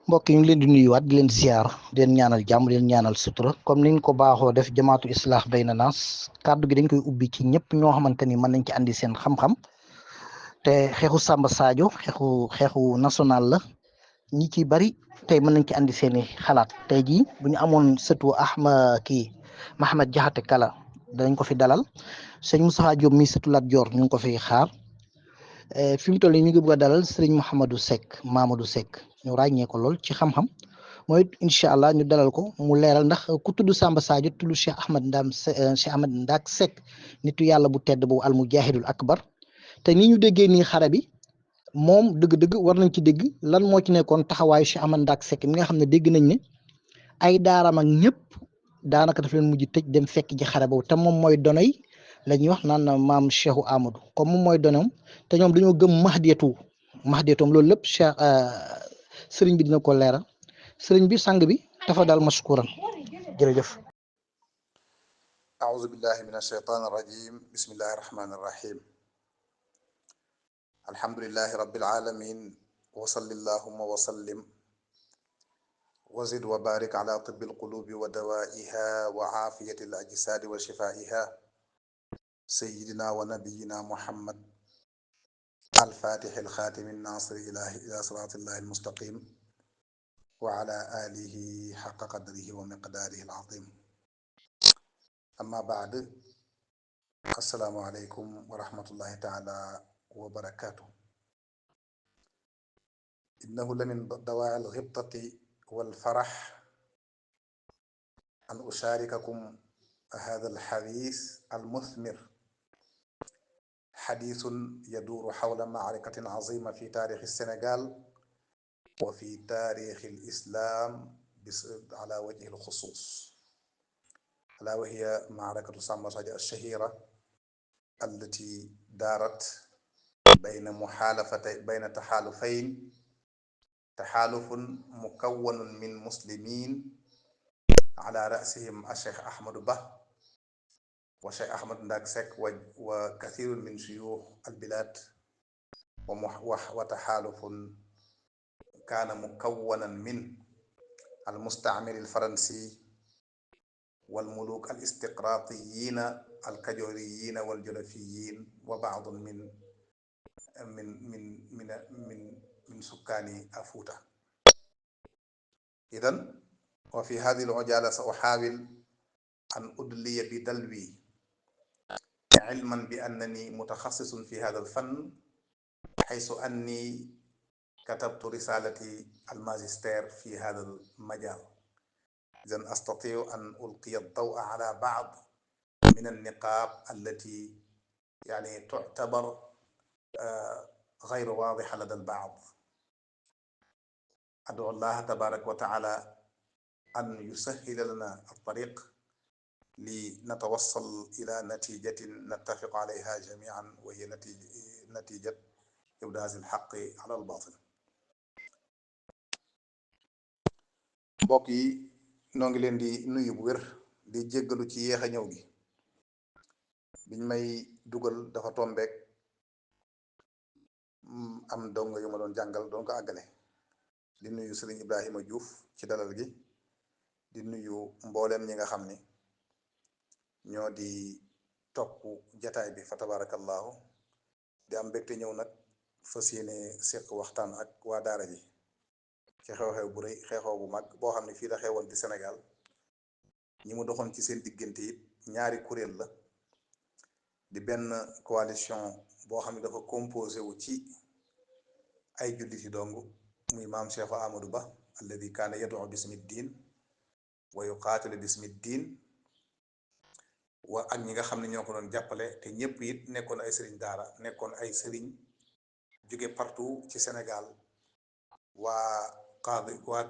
mbokk yi ñu ngi leen di nuyuwaat di leen ziar di leen ñaanal jàmm di leen ñaanal sutura comme niñ ko baaxoo def jamaatu islaax bayna naas kàddu gi dañ koy ubbi ci ñëpp ñoo xamante ni mën nañ ci andi seen xam-xam te xeexu Samba Sadio xeexu national la ñi ci bari tey mën nañ ci andi seeni xalaat tey jii bu ñu amoon sëtu Mahamad Jaxate Kala danañ ko fi dalal sëñ Moustapha Diop mi sëtu Lat Joor ñu ngi ko fi xaar fi mu toll nii ñu ngi bëgg a dalal sëriñ Mamadou Seck ñu ràññee ko lool ci xam-xam mooy incha allah ñu dalal ko mu leeral ndax ku tudd Samba Sadio tudd Cheikh Ahmad Ndak Seck nitu yàlla bu tedd boobu al mujahidul akbar te ni ñu déggee nii xare bi moom dëgg-dëgg war nañ ci dégg lan moo ci nekkoon taxawaayu Cheikh Ahmad Ndak Seck mi nga xam ne dégg nañ ne ay daaram ak ñëpp daanaka daf leen mujj tëj dem fekk ji xare boobu te moom mooy donoy la ñuy wax naan maam Cheikhu Amadou comme moom mooy donoom te ñoom dañoo gëm Mahdiyatoom loolu lépp sëriñ bi dina ko leeral sëriñ bi sang bi dafa daal mashkuran jërëjëf. أعوذ بالله من الشيطان الرجيم بسم الله الرحمن الرحيم الحمد لله رب العالمين وصل اللهم وسلم وزد وبارك على طب القلوب ودوائها وعافية الأجساد وشفائها سيدنا ونبينا محمد الفاتح الخاتم الناصر إلى صراط الله المستقيم وعلى آله حق قدره ومقداره العظيم أما بعد السلام عليكم ورحمة الله تعالى وبركاته إنه لمن دواعي الغبطة والفرح أن أشارككم هذا الحديث المثمر حديث يدور حول معركة عظيمة في تاريخ السنغال وفي تاريخ الإسلام على وجه الخصوص ألا وهي معركة سامبا ساجو الشهيرة التي دارت بين تحالفين تحالف مكون من مسلمين على رأسهم الشيخ أحمد به والشيخ أحمد نdak Seck وكثير من شيوخ البلاد وتحالف كان مكونا من المستعمر الفرنسي والملوك الاستقراطيين الكجوريين والجلفيين وبعض من سكان أفوتا. إذن وفي هذه العجالة سأحاول أن أدلي بدلوي علما بأنني متخصص في هذا الفن حيث أني كتبت رسالتي الماجستير في هذا المجال. إذن أستطيع أن ألقي الضوء على بعض من النقاط التي يعني تعتبر غير واضحة لدى البعض. أدعو الله تبارك وتعالى أن يسهل لنا الطريق لنتوصل إلى نتيجة نتفق عليها جميعا وهي نتيجة إبراز الحق على الباطل. mbokk yi noo ngi leen di nuyu bu wér di jéggalu ci yéex a ñëw gi biñ may dugal dafa tombeek am dongo yu ma doon jàngal doon ko àggale di nuyu Sëriñ Ibrahima Diouf ci dalal gi di nuyu mbooleem ñi nga xam ni ñoo di topp jataay bi fa tabarakallahu di am mbégte ñëw nag fas yéene seq waxtaan ak waa daara ji ci xew-xew bu rëy xeexoo bu mag boo xam ne fii la xewoon ci Sénégal ñi mu doxoon ci seen diggante it ñaari kuréel la di benn coalition boo xam ne dafa composé wu ci ay jullit yi dong muy maam Cheikh Amadou Ba alladi kaana yad'u bismi diin wa yuqaatilu bismi diin ak ñi nga xam ne ñoo ko doon jàppale te ñëpp it nekkoon ay sëriñ daara nekkoon ay sëriñ jóge partout ci Sénégal waa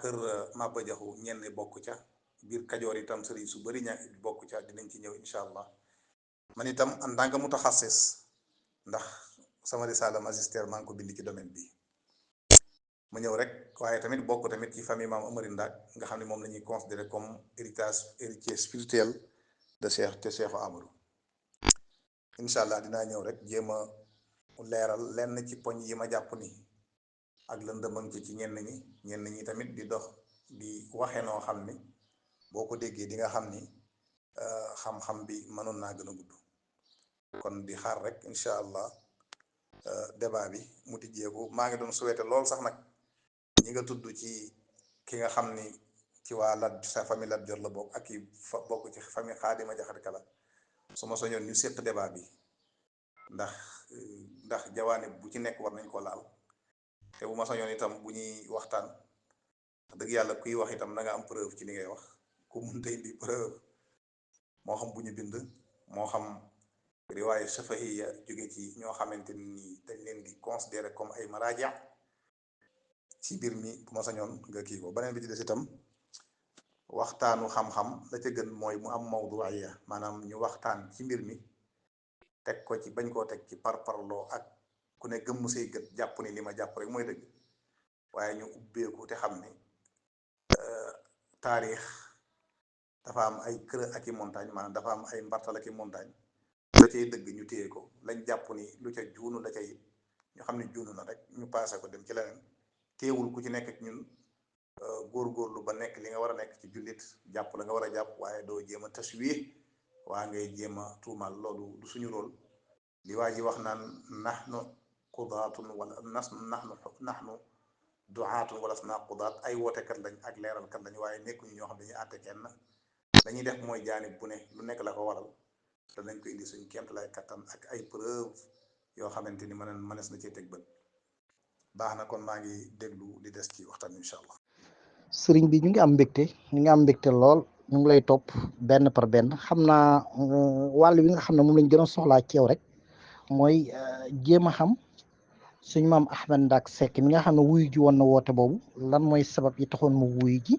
kër Maba Jaxu ñenn bokk ca biir Kajoor itam sëriñ su bari ña bokk ca dinañ ci ñëw incha allah man itam en tant que mutaxassis ndax sama risaala magistère maa ngi ko bind ci domaine bi ma ñëw rek waaye tamit bokk tamit ci famille maam Amari Ndak nga xam ne moom la ñuy considéré comme héritier spirituel de Cheikh Amadou. incha allah dinaa ñëw rek jéem a leeral lenn ci poñ yi ma jàpp ni ak lëndëmam ci ñenn ñi tamit di dox di waxe noo xam ni boo ko déggee di nga xam ni xam-xam bi mënoon naa gën a gudd. kon di xaar rek incha allah débat bi mu tijjeeku. maa ngi doon souhaité lool sax nag ñi nga tudd ci ki nga xam ni ci waa Lat sa famille Lat Joor la bokk ak ki bokk ci famille Xaadima Jaxate Kala su ma soñoon ñu séq débat bi ndax jawaane bu ci nekk war nañ ko laal te bu ma soñoon itam bu ñuy waxtaan dëgg yàlla kuy wax itam na nga am preuve ci li ngay wax ku mënta indi preuve moo xam bu ñu bind moo xam riwaaye safahiya jóge ci ñoo xamante ni dañ leen di considérer comme ay maraaja ci mbir mi bu ma sañoon nga kii ko. beneen bi ci des itam waxtaanu xam-xam la ca gën mooy mu am mawduiya maanaam ñu waxtaan ci mbir mi teg ko ci bañ koo teg ci parparloo ak ku ne gëmm say gët jàpp ni li ma jàpp rek mooy dëgg waaye ñu ubbeeku te xam ni taarix dafa am ay kër ak i montagne maanaam dafa am ay mbartal ak i montagne la cay dëgg ñu téye ko lañ jàpp ni lu ca juunu la cay ñu xam ne juunu na rek ñu passé ko dem ci leneen téewul ku ci nekk ak ñun góorgóorlu ba nekk li nga war a nekk ci jullit jàpp la nga war a jàpp waaye doo jéem a taswih waa ngay jéem a tuumal loolu du suñu rôle. li waa ji wax naan nahnu qudaatun wala nahnu duaatun wala naa qudaat ay wootekat lañ ak leeralkat lañ waaye nekkuñu ñoo xam dañuy àtte kenn dañuy def mooy jaanib bu ne lu nekk la ko waral te nañ ko indi suñ kémt lay kattan ak ay preuve yoo xamante ni mënees na cee teg bët. baax na kon maa ngi déglu li des ci waxtaan incha allah. sëriñ bi ñu ngi am mbégte lool ñu ngi lay topp benn par benn xam naa wàll wi nga xam ne moom lañ gën a soxlaa ci yow rek mooy jéem a xam suñu maam Ahmed Ndack Seck mi nga xam ne wuyu ji woon na woote boobu lan mooy sabab yi taxoon mu wuyu ji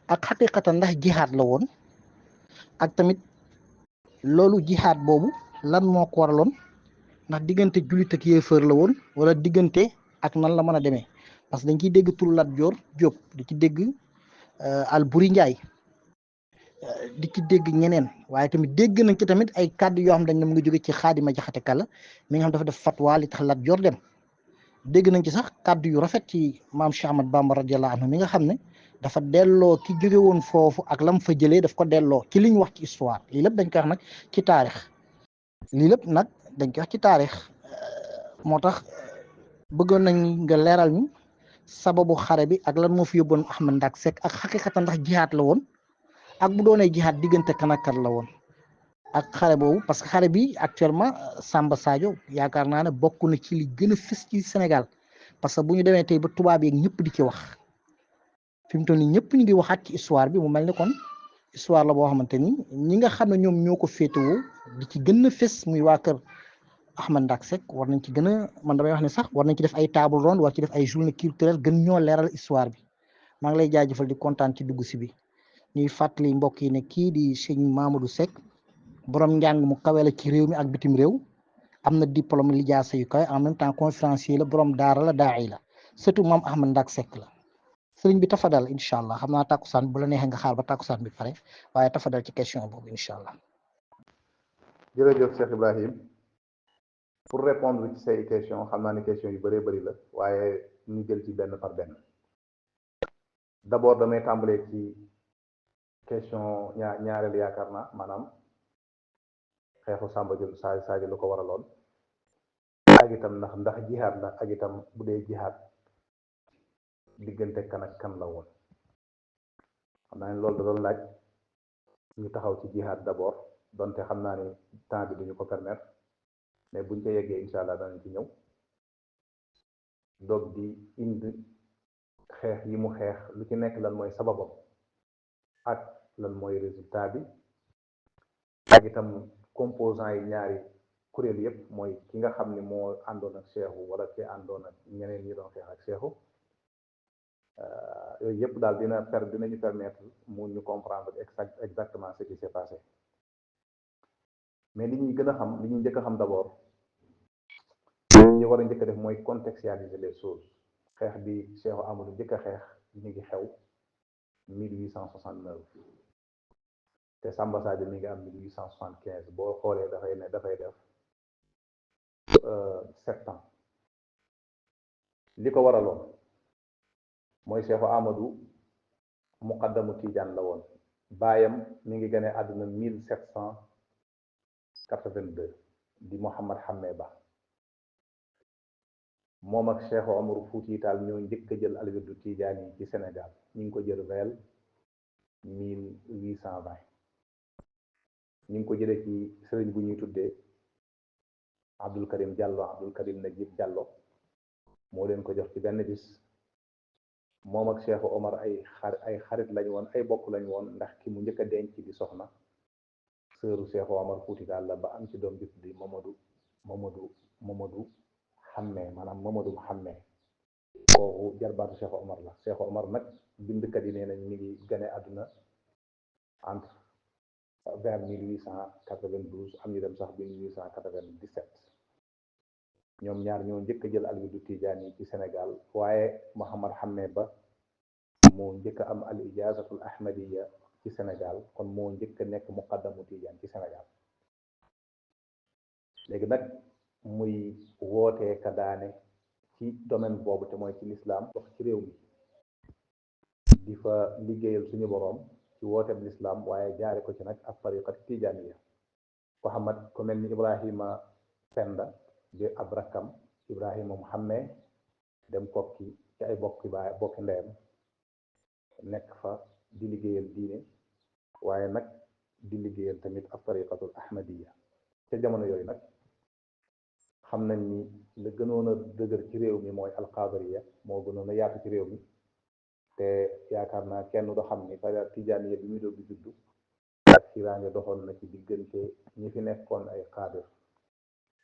ak xaqiqatan ndax jihaad la woon ak tamit loolu jihaad boobu lan moo ko waraloon ndax diggante jullit ak yéefar la woon wala diggante ak nan la mën a demee parce que dañ ciy dégg turu Lat Joor Jóob di ci dégg Alburi Njaay di ci dégg ñeneen waaye tamit dégg nañ ci tamit ay kàddu yoo xam dañ ne mu ngi jóge ci Xaadima Jaxate Kala mi nga xam dafa def fatwa li tax Lat Joor dem dégg nañ ci sax kàddu yu rafet ci maam Cheikh Ahmad Bamba radiyallahu anhu mi nga xam ne dafa delloo ki jóge woon foofu ak lam fa jëlee daf ko delloo ci li ñu wax ci histoire lii lépp dañ koy wax nag ci taarix lii lépp nag dañ koy wax ci taarix moo tax bëggoon nañ nga leeral ñu sababu xare bi ak lan moo fi yóbboon Ahmed Ndack Seck ak xaqiqatan ndax jihaad la woon ak bu doonee jihaad diggante kan ak kan la woon ak xare boobu parce que xare bi actuellement Samba Sadio yaakaar naa ne bokk na ci li gën a fës ci Sénégal parce que bu ñu demee tey ba tubaab yeeg ñëpp di ci wax fi mu toll nii ñëpp ñu ngi waxaat ci histoire bi mu mel ni kon histoire la boo xamante ni ñi nga xam ne ñoom ñoo ko féetewoo di ci gën a fës muy waa kër Ahmed Ndack Seck war nañ ci gën a man damay wax ne sax war nañ ci def ay table ronde war ci def ay journée culturelle gën ñoo leeral histoire bi maa ngi lay jaajëfal di kontaan ci dugg si bi ñuy fàttali mbokk yi ne kii di sëñ Mamadou Seck borom njàng mu kawe la ci réew mi ak bitim réew am na diplôme lijaasa yu kawe en même temps conférencier la borom daara la daa'i la surtout maam Ahmed Ndack Seck la sëriñ bi tafadal incha allah xam naa takkusaan bu la neexee nga xaar ba takkusaan bi pare waaye tafadal ci question boobu incha allah. jërëjëf Cheikh Ibrahim pour répondre ci say question xam naa ne question yu bëree bëri la waaye ñu jël ci benn par benn d'abord damay tàmbalee ci question ñaareel yaakaar naa maanaam xeexu Samba Diop Sadio lu ko waraloon ak itam ndax jihaad la ak itam bu dee jihaad diggante kan ak kan la woon xam naa ne loolu da doon laaj ñu taxaw ci jihaad d'abord donte xam naa ni temps bi duñu ko permettre mais buñ ca yeggee incha allah danañ ci ñëw doog di indi xeex yi mu xeex lu ci nekk lan mooy sababam ak lan mooy résultat bi ak itam composant yi ñaari kuréel yépp mooy ki nga xam ni moo àndoon ak Seexu wala ki àndoon ak ñeneen ñi doon xeex ak Seexu yooyu yépp daal dinañu permettre mu ñu comprendre exactement ce qui s'est passé mais li ñuy gën a xam li ñuy njëkk a xam d'abord li ñu war a njëkk a def mooy contextualiser les choses xeex bi Seexu Amadou njëkk a xeex ñu ngi xew 1869 te Samba Sadio mi ngi am 1875 boo xoolee dafay def 7 ans li ko waraloon mooy Cheikhu Amadou muqaddamu Tijaan la woon. baayam mi ngi gane àdduna 1782 di Mouhamad Hamme Ba. moom ak Cheikh Omar Fouti Tall ñoo njëkk a jël alwirdu Tijaan yi ci Sénégal ñu ngi ko jël vers 1820. ñu ngi ko jëlee ci sëriñ bu ñuy tuddee Abdul Karim Diallo, Abdul Karim Najib Diallo moo leen ko jox ci benn bis. moom ak Cheikh Omar ay xarit lañ woon, ay bokk lañ woon, ndax ki mu njëkk a denc di soxna sëru Cheikh Omar Fouti Tall la ba am ci doom bi tuddi Mamadou Hamme, maanaam Mamadou Hamme. kooku jarbaatu Cheikh Omar la. Cheikh Omar nag bindkat yi nee nañ mi ngi gane àdduna entre vers 1892, am ñu dem sax 1897. ñoom ñaar ñoo njëkk a jël alwirdu Tijaan yi ci Sénégal, waaye Mouhamad Hamme Ba moo njëkk a am al ijazatul ahmadiya ci Sénégal, kon moo njëkk a nekk muqaddamu Tijaan ci Sénégal. léegi nag muy wootee ka daane ci domaine boobu te mooy ci lislaam wax ci réew mi di fa liggéeyal suñu boroom ci wooteeb lislaam, waaye jaare ko ci nag ak tariqat Tijaaniya. ko xamat ko mel ni Ibrahima Penda di ab rakkam, Ibrahima Muhamme dem kokki ci ay bokki ndeyam, nekk fa di liggéeyal diine, waaye nag di liggéeyal tamit ak tariqatul ahmadiya. ca jamono yooyu nag xam nañ ni la gënoon a dëgër ci réew mi mooy alqadariya, moo gënoon a yaatu ci réew mi, te yaakaar naa kenn do xam ni tariqa Tijaaniya bi muy doog di juddu ak fiiraange doxoon na ci diggante ñi fi nekkoon ay qaadir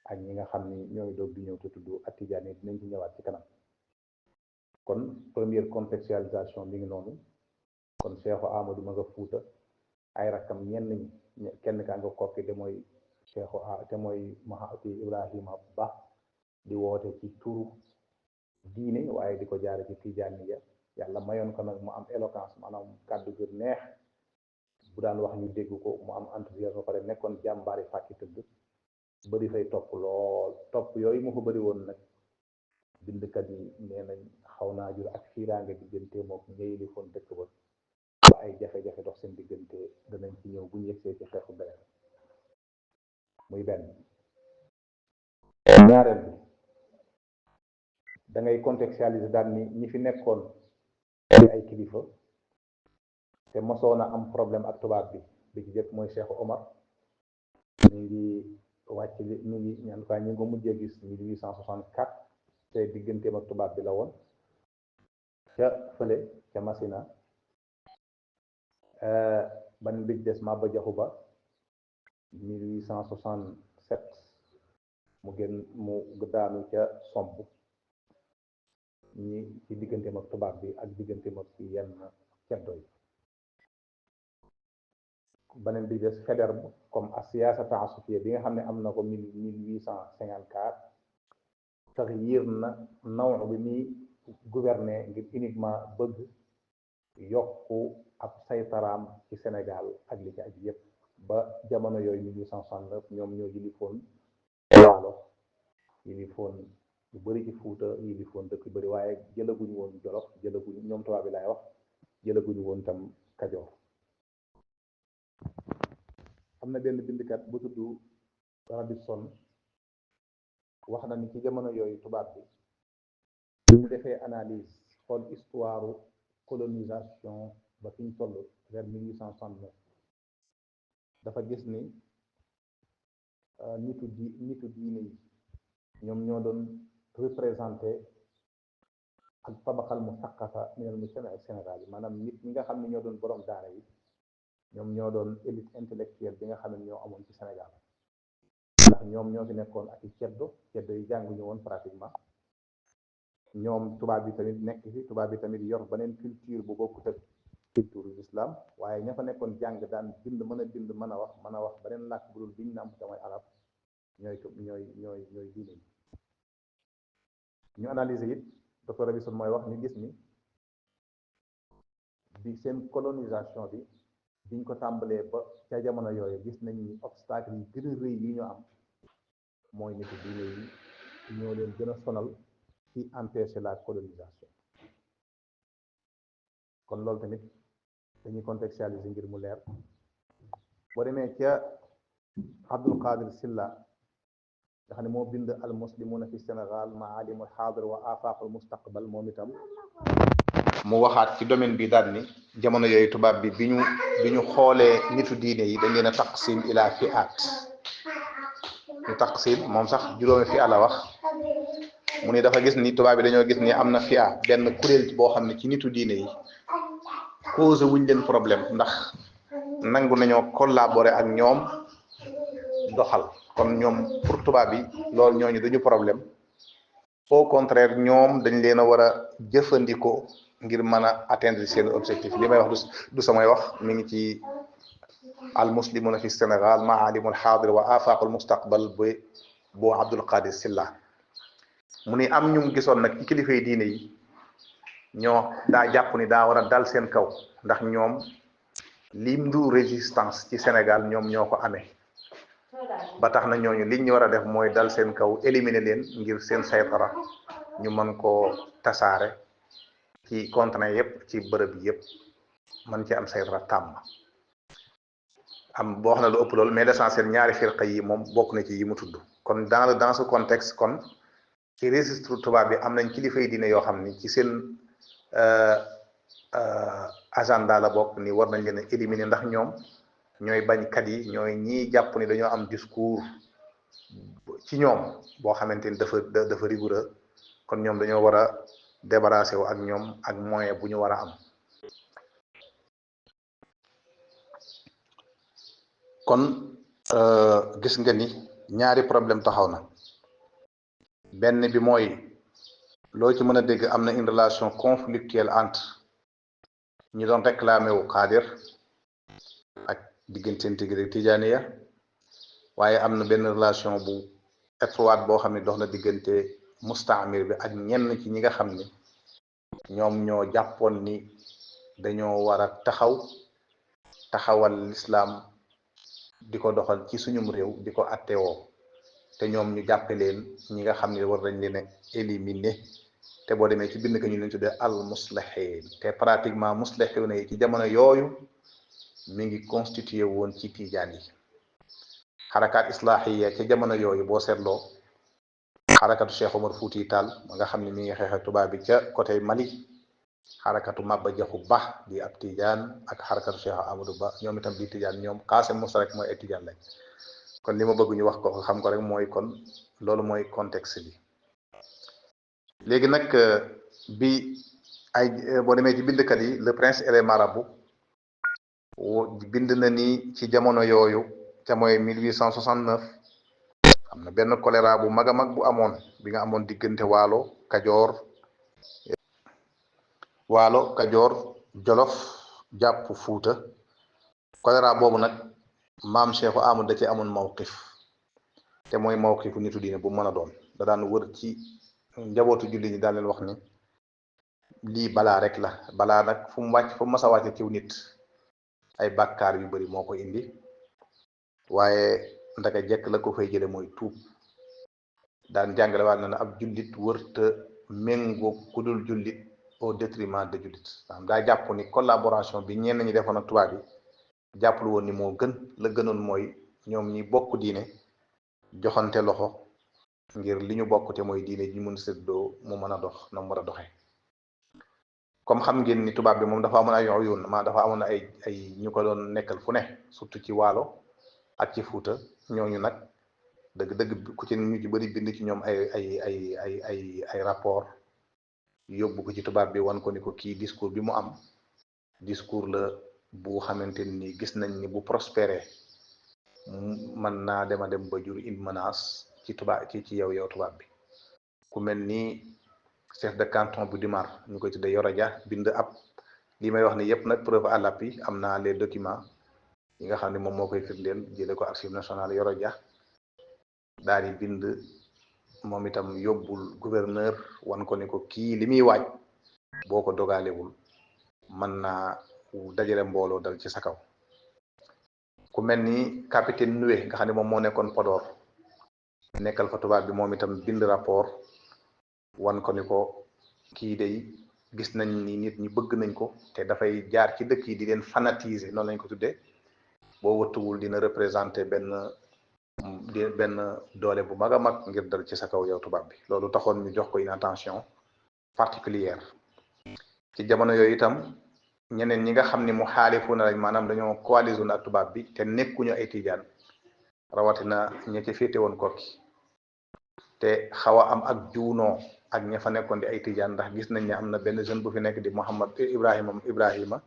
ak ñi nga xam ni ñooy doog di ñëw te tudd ak Tijaan yi, dinañ ci ñëwaat ci kanam. kon première contextualisation mi ngi noonu. kon Cheikhu Amadou ma nga Fuuta, ay rakkam ñenn ñi, kenn kaa nga kokki te mooy Ibrahima Ba, di woote ci turu diine waaye di ko jaare ci Tijaaniya. yàlla mayoon ko nag mu am éloquence, maanaam kàddu gu neex, bu daan wax ñu dégg ko, mu am enthousiasme ba pare nekkoon jàmbaari fàkki tëdd, bëri fay topp lool. topp yooyu mu ko bëri woon nag, bindkat yi nee nañ xaw naa jur ak fiiraange diggante moom ñëy li foon dëkk ba ay jafe-jafe dox seen diggante. danañ ci ñëw bu ñu yegsee ci xeexu beneen. muy benn. ñaareel bi da ngay contextualiser daal ni ñi fi nekkoon ay kilifa te mosoon a am problème ak tubaab bi ci jëkk mooy Cheikh Omar. mi ngi wàcc li mi ngi ñaan fa ñu ngi ko mujjee gis 1864 te digganteem ak tubaab bi la woon ca fële ca Masina. ban bi des Maba Jaxu Ba 1867 mu daanu ca Somb. ñi ci digganteem ak tubaab bi ak digganteem ak ci yenn ceddo yi. beneen bi des Faidherbe comme as-siyaasa ta'assufiyya bi nga xam ne am na ko 1854 taxyiir na naw bi muy gouverner ngir uniquement bëgg yokku ab saytaraam ci Sénégal ak li ci aj yépp. ba jamono yooyu 1869 ñoom ñoo yilifoon Waalo, yilifoon lu bëri ci Fuuta, yilifoon dëkk yu bëri, waaye jëlaguñu woon Jolof, jëlaguñu ñoom tubaab bi laay wax, jëlaguñu woon tam Kajoor. am na benn bindkat bu tudd Robinson wax na ni ci jamono yooyu tubaab bi ñu defee analyse xool histoire colonisation ba fi ñu toll vers 1869 dafa gis ni nitu diine yi ñoom ñoo doon représenté ak tabaxal mu saqafa minal mujtama Sénégal yi, maanaam nit ñi nga xam ne ñoo doon borom daara yi, ñoom ñoo doon élite intellectuelle bi nga xam ne ñoo amoon ci Sénégal. ndax ñoom ñoo fi nekkoon ak i ceddo yi jànguñu woon pratiquement. ñoom tubaab bi tamit nekk fi, tubaab bi tamit yor beneen culture bu bokkut ak culture l'islam, waaye ña fa nekkoon jàng daan bind mën a wax beneen làkk bu dul biñ nàmp te mooy arab, ñooy diine yi. ñu analyser it, docteur Robinson mooy wax, ñu gis ni bi seen colonisation bi biñ ko tàmbalee ba ca jamono yooyu gis nañ ni obstacle yi gën a rëy yi ñu am mooy nitu diine yi ñoo leen gën a sonal ci empêcher la colonisation. kon loolu tamit dañuy contextualiser ngir mu leer boo demee ca Abdul Qadir Silla nga xam ne moo bind al muslimuna fi Sénégal maalimul xaadir wa afaqul mustaqbal moom itam mu waxaat ci domaine bi daal ni jamono yooyu tubaab bi bi ñu xoolee nitu diine yi dañ leen a taqsim ila fi'at ñu taqsim moom sax juróomi fi la wax mu ni dafa gis ni tubaab bi dañoo gis ni am na fi'a benn kuréel boo xam ne ci nitu diine yi cause wuñ leen problème ndax nangu nañoo collaborer ak ñoom doxal kon ñoom pour tubaab bi loolu ñooñu duñu problème au contraire ñoom dañ leen a war a jëfandikoo ngir mën a atteindre seen objectif li may wax du samay wax mi ngi ci al muslimuna fi Sénégal maalimul xaadir wa afaqul mustaqbal bu Abdul Qadir Silla mu ni am ñu gisoon nag ci kilifay diine yi ñoo daa jàpp ni daa war a dal seen kaw ndax ñoom lim du résistance ci Sénégal ñoom ñoo ko amee ba tax na ñooñu liñ ñu war a def mooy dal seen kaw éliminer leen ngir seen saytara ñu mën koo tasaare ci continent yépp ci bërëb yépp mën ci am saytara tàmm am boo xam ne lu ëpp loolu mais l'essentiel ñaari firqa yi moom bokk na ci yi mu tudd kon dans ce contexte kon ci registre tubaab bi am nañ kilifay diine yoo xam ni ci seen agenda la bokk ni war nañ leen a éliminer ndax ñoom ñooy bañkat yi ñooy ñii jàpp ni dañoo am discours ci ñoom boo xamante ni dafa rigoureux kon ñoom dañoo war a débarrasser wu ak ñoom ak moyen bu ñu war a am kon gis nga ni ñaari problème taxaw na benn bi mooy loo ci mën a dégg am na une relation conflictuelle entre ñi doon réclamé wu Qadir ak diggante intégré Tijaniya waaye am na benn relation bu étroite boo xam ne dox na diggante mustaamir bi ak ñenn ci ñi nga xam ni ñoom ñoo jàppoon ni dañoo war a taxawal l'islam di ko doxal ci suñum réew di ko attewoo te ñoom ñu jàppe leen ñi nga xam ne war nañ leen a éliminer te boo demee ci bind ka ñu leen tuddee al muslihin te pratiquement muslihin yi ci jamono yooyu mi ngi constitué woon ci tijaan yi xarakaat islahiya ca jamono yooyu boo seetloo xarakatu Cheikh Omar Fouti Tall ma nga xam ne mi ngi xeex ak tubaab bi ca côté Mali xarakatu Maba Jaxu Ba di ab tijaan ak xarakatu Cheikh Amadou Ba ñoom itam di tijaan ñoom Qaasim Moussa rek mooy ay tijaan lañ kon li ma bëgg ñu wax ko xam ko rek mooy kon loolu mooy contexte bi léegi nag bi ay boo demee ci bindkat yi le prince et les marabouts bind na ni ci jamono yooyu ca mooy 1869 am na benn choléra bu mag a mag bu amoon bi nga amoon diggante waalo kajoor jolof jàpp fuuta choléra boobu nag maam Cheikhu Amadou da ci amoon mawqif te mooy mawqifu nitu diine bu mën a doon da daan wër ci njabootu julli ñi daan leen wax ni lii balaa rek la balaa nag fu mu mas a wàcce ciw nit ay bàkkaar yu bari moo ko indi waaye ndaka jekk la ko fay jële mooy tuub daan jàngale waat na ne ab jullit wërta méngoo ku dul jullit au détriment de jullit daa jàpp ni collaboration bi ñenn ñi defoon ak tubaab yi jàppul woon ni moo gën la gënoon mooy ñoom ñi bokk diine joxante loxo ngir li ñu bokk te mooy diine ji mën séddoo mu mën a dox na mu war a doxee comme xam ngeen ni tubaab bi moom dafa amoon ay yoon dafa amoon ay ñu ko doon nekkal fu ne surtout ci waalo ak ci fuuta ñooñu nag dëgg ku ci ñu ci bëri bind ci ñoom ay rapport yóbbu ko ci tubaab bi wan ko ni ko kii discours bi mu am discours la bu xamante ni gis nañ ni bu prospéré mën naa dem ba jur une menace ci tubaab ci yow tubaab bi ku mel ni chef de canton bu Dimar ñu koy tuddee Yoro Dia bind ab li may wax ni yëpp nag preuve à l'appui am naa les documents yi nga xam ne moom moo koy firndeel jële ko archive nationale Yoro Dia daal di bind moom itam yóbbul gouverneur wan ko ni ko kii li muy waaj boo ko dogaalewul mën naa dajale mbooloo dal ci sa kaw ku mel ni capitaine Nuwe nga xam ne moom moo nekkoon Podor nekkal fa tubaab bi moom itam bind rapport wan ko ni ko kii day gis nañ ni nit ñi bëgg nañ ko te dafay jaar ci dëkk yi di leen fanatiser noonu lañ ko tuddee boo wëttuwul dina représenter benn doole bu mag a mag ngir dal ci sa kaw yow tubaab bi loolu taxoon ñu jox ko une attention particulière ci jamono yooyu itam ñeneen ñi nga xam ni mu xaalifu na lañ maanaam dañoo coalition ak tubaab bi te nekkuñu ay tijaan rawatina ña ci féete woon kokki te xaw a am ak juunoo ak ña fa nekkoon di ay tijaan ndax gis nañ ne am na benn jeune bu fi nekk di Ibrahima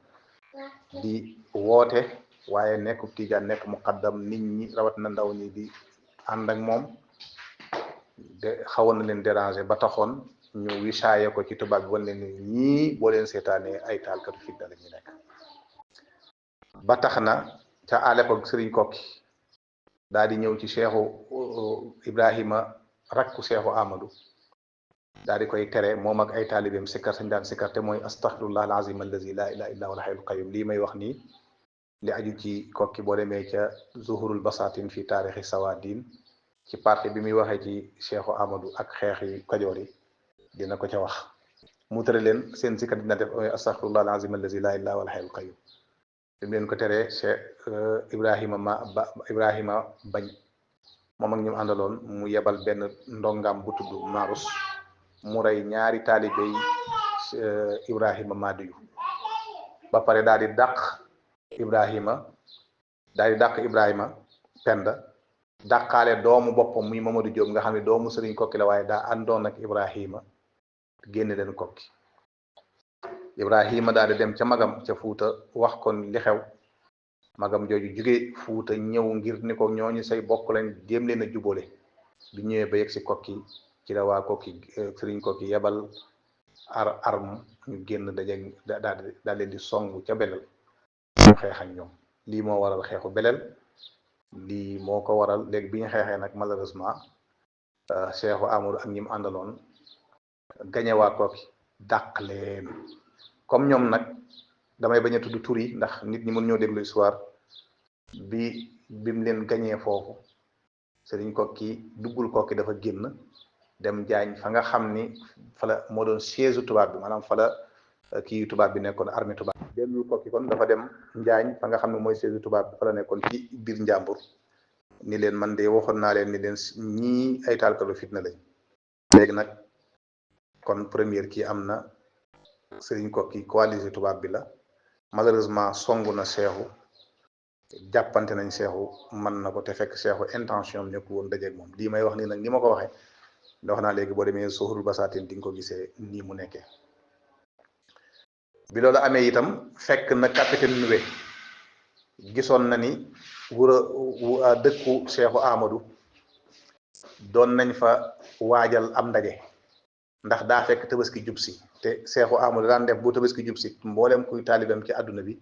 di woote waaye nekkub tijaan nekk muqaddam nit ñi rawatina ndaw ñi di ànd ak moom de xawoon na leen déranger ba taxoon ñu wisaaye ko ci tubaab bi wan leen ni ñii boo leen seetaanee ay taalkatu fitna la ñu nekk ba tax na ca à l'époque sëriñ kokki daal di ñëw ci cheikhu Ibrahima rakku cheikhu Amadou daal di koy tere moom ak ay taalibeem sikkar sañ daan sikkar te mooy astaghfirullah alazim allazi la ilaha illa huwal hayyul qayyum lii may wax nii li aju ci kokki boo demee ca zuhurul basatin fi taarixi sawadin ci partie bi muy waxee ci cheikhu Amadou ak xeex yi kajoor yi dina ko ca wax mu tere leen seen sikkar dina def mooy astaghfirullah alazim allazi la ilaha illa huwal hayyul qayyum bi mu leen ko teree cheikh Ibrahima bañ moom ak ñu àndaloon mu yebal benn ndongam bu tudd Marus mu rey ñaari taalibey Ibrahima Madiyu ba pare daal di dàq Ibrahima Penda dàqaale doomu boppam muy Mamadou Diop nga xam ne doomu sëriñ kokki la waaye daa àndoon ak Ibrahima génne leen kokki Ibrahima daal di dem ca magam ca Fuuta wax kon li xew magam jooju jóge Fuuta ñëw ngir ni ko ñooñu say bokk lañ jéem leen a jubale bi ñëwee ba yegg si kokki ci la waa kokki sëriñ kokki yebal arme ñu génn daal leen di songu ca belel ñu xeex ak ñoom lii moo waral xeexu belel lii moo ko waral léegi bi ñu xeexee nag malheureusement cheikhu Amadou ak ñi mu àndaloon gañe waa kokki dàq leen comme ñoom nag damay bañ a tudd tur yi ndax nit ñi mën ñoo déglu histoire bim leen gañee foofu sëriñ kokki duggul kokki dafa génn dem jaañ fa nga xam ni fa la moo doon siège tubaab bi maanaam fa la kii tubaab bi nekkoon armée tubaab bi dellul kokki kon dafa dem njaañ fa nga xam ne mooy siège tubaab bi fa la nekkoon ci biir njàmbur ni leen man de waxoon naa leen ni leen ñii ay taalkalu fitna lañ léegi nag kon première kii am na sëriñ kokki coalisé tubaab bi la malheureusement songu na seexu jàppante nañ seexu mën na ko te fekk seexu intention am nekku woon dajeeg moom lii may wax nii nag ni ma ko waxee da wax naa léegi boo demee Zuhurul Basatin di nga ko gisee nii mu nekkee bi loolu amee itam fekk na capitaine Nuwe gisoon na ni dëkku seexu Amadou doon nañ fa waajal am ndaje ndax daa fekk tabaski jub si te seexu Amadou daan def bu tabaski jub si mboolem kuy taalibam ci àdduna bi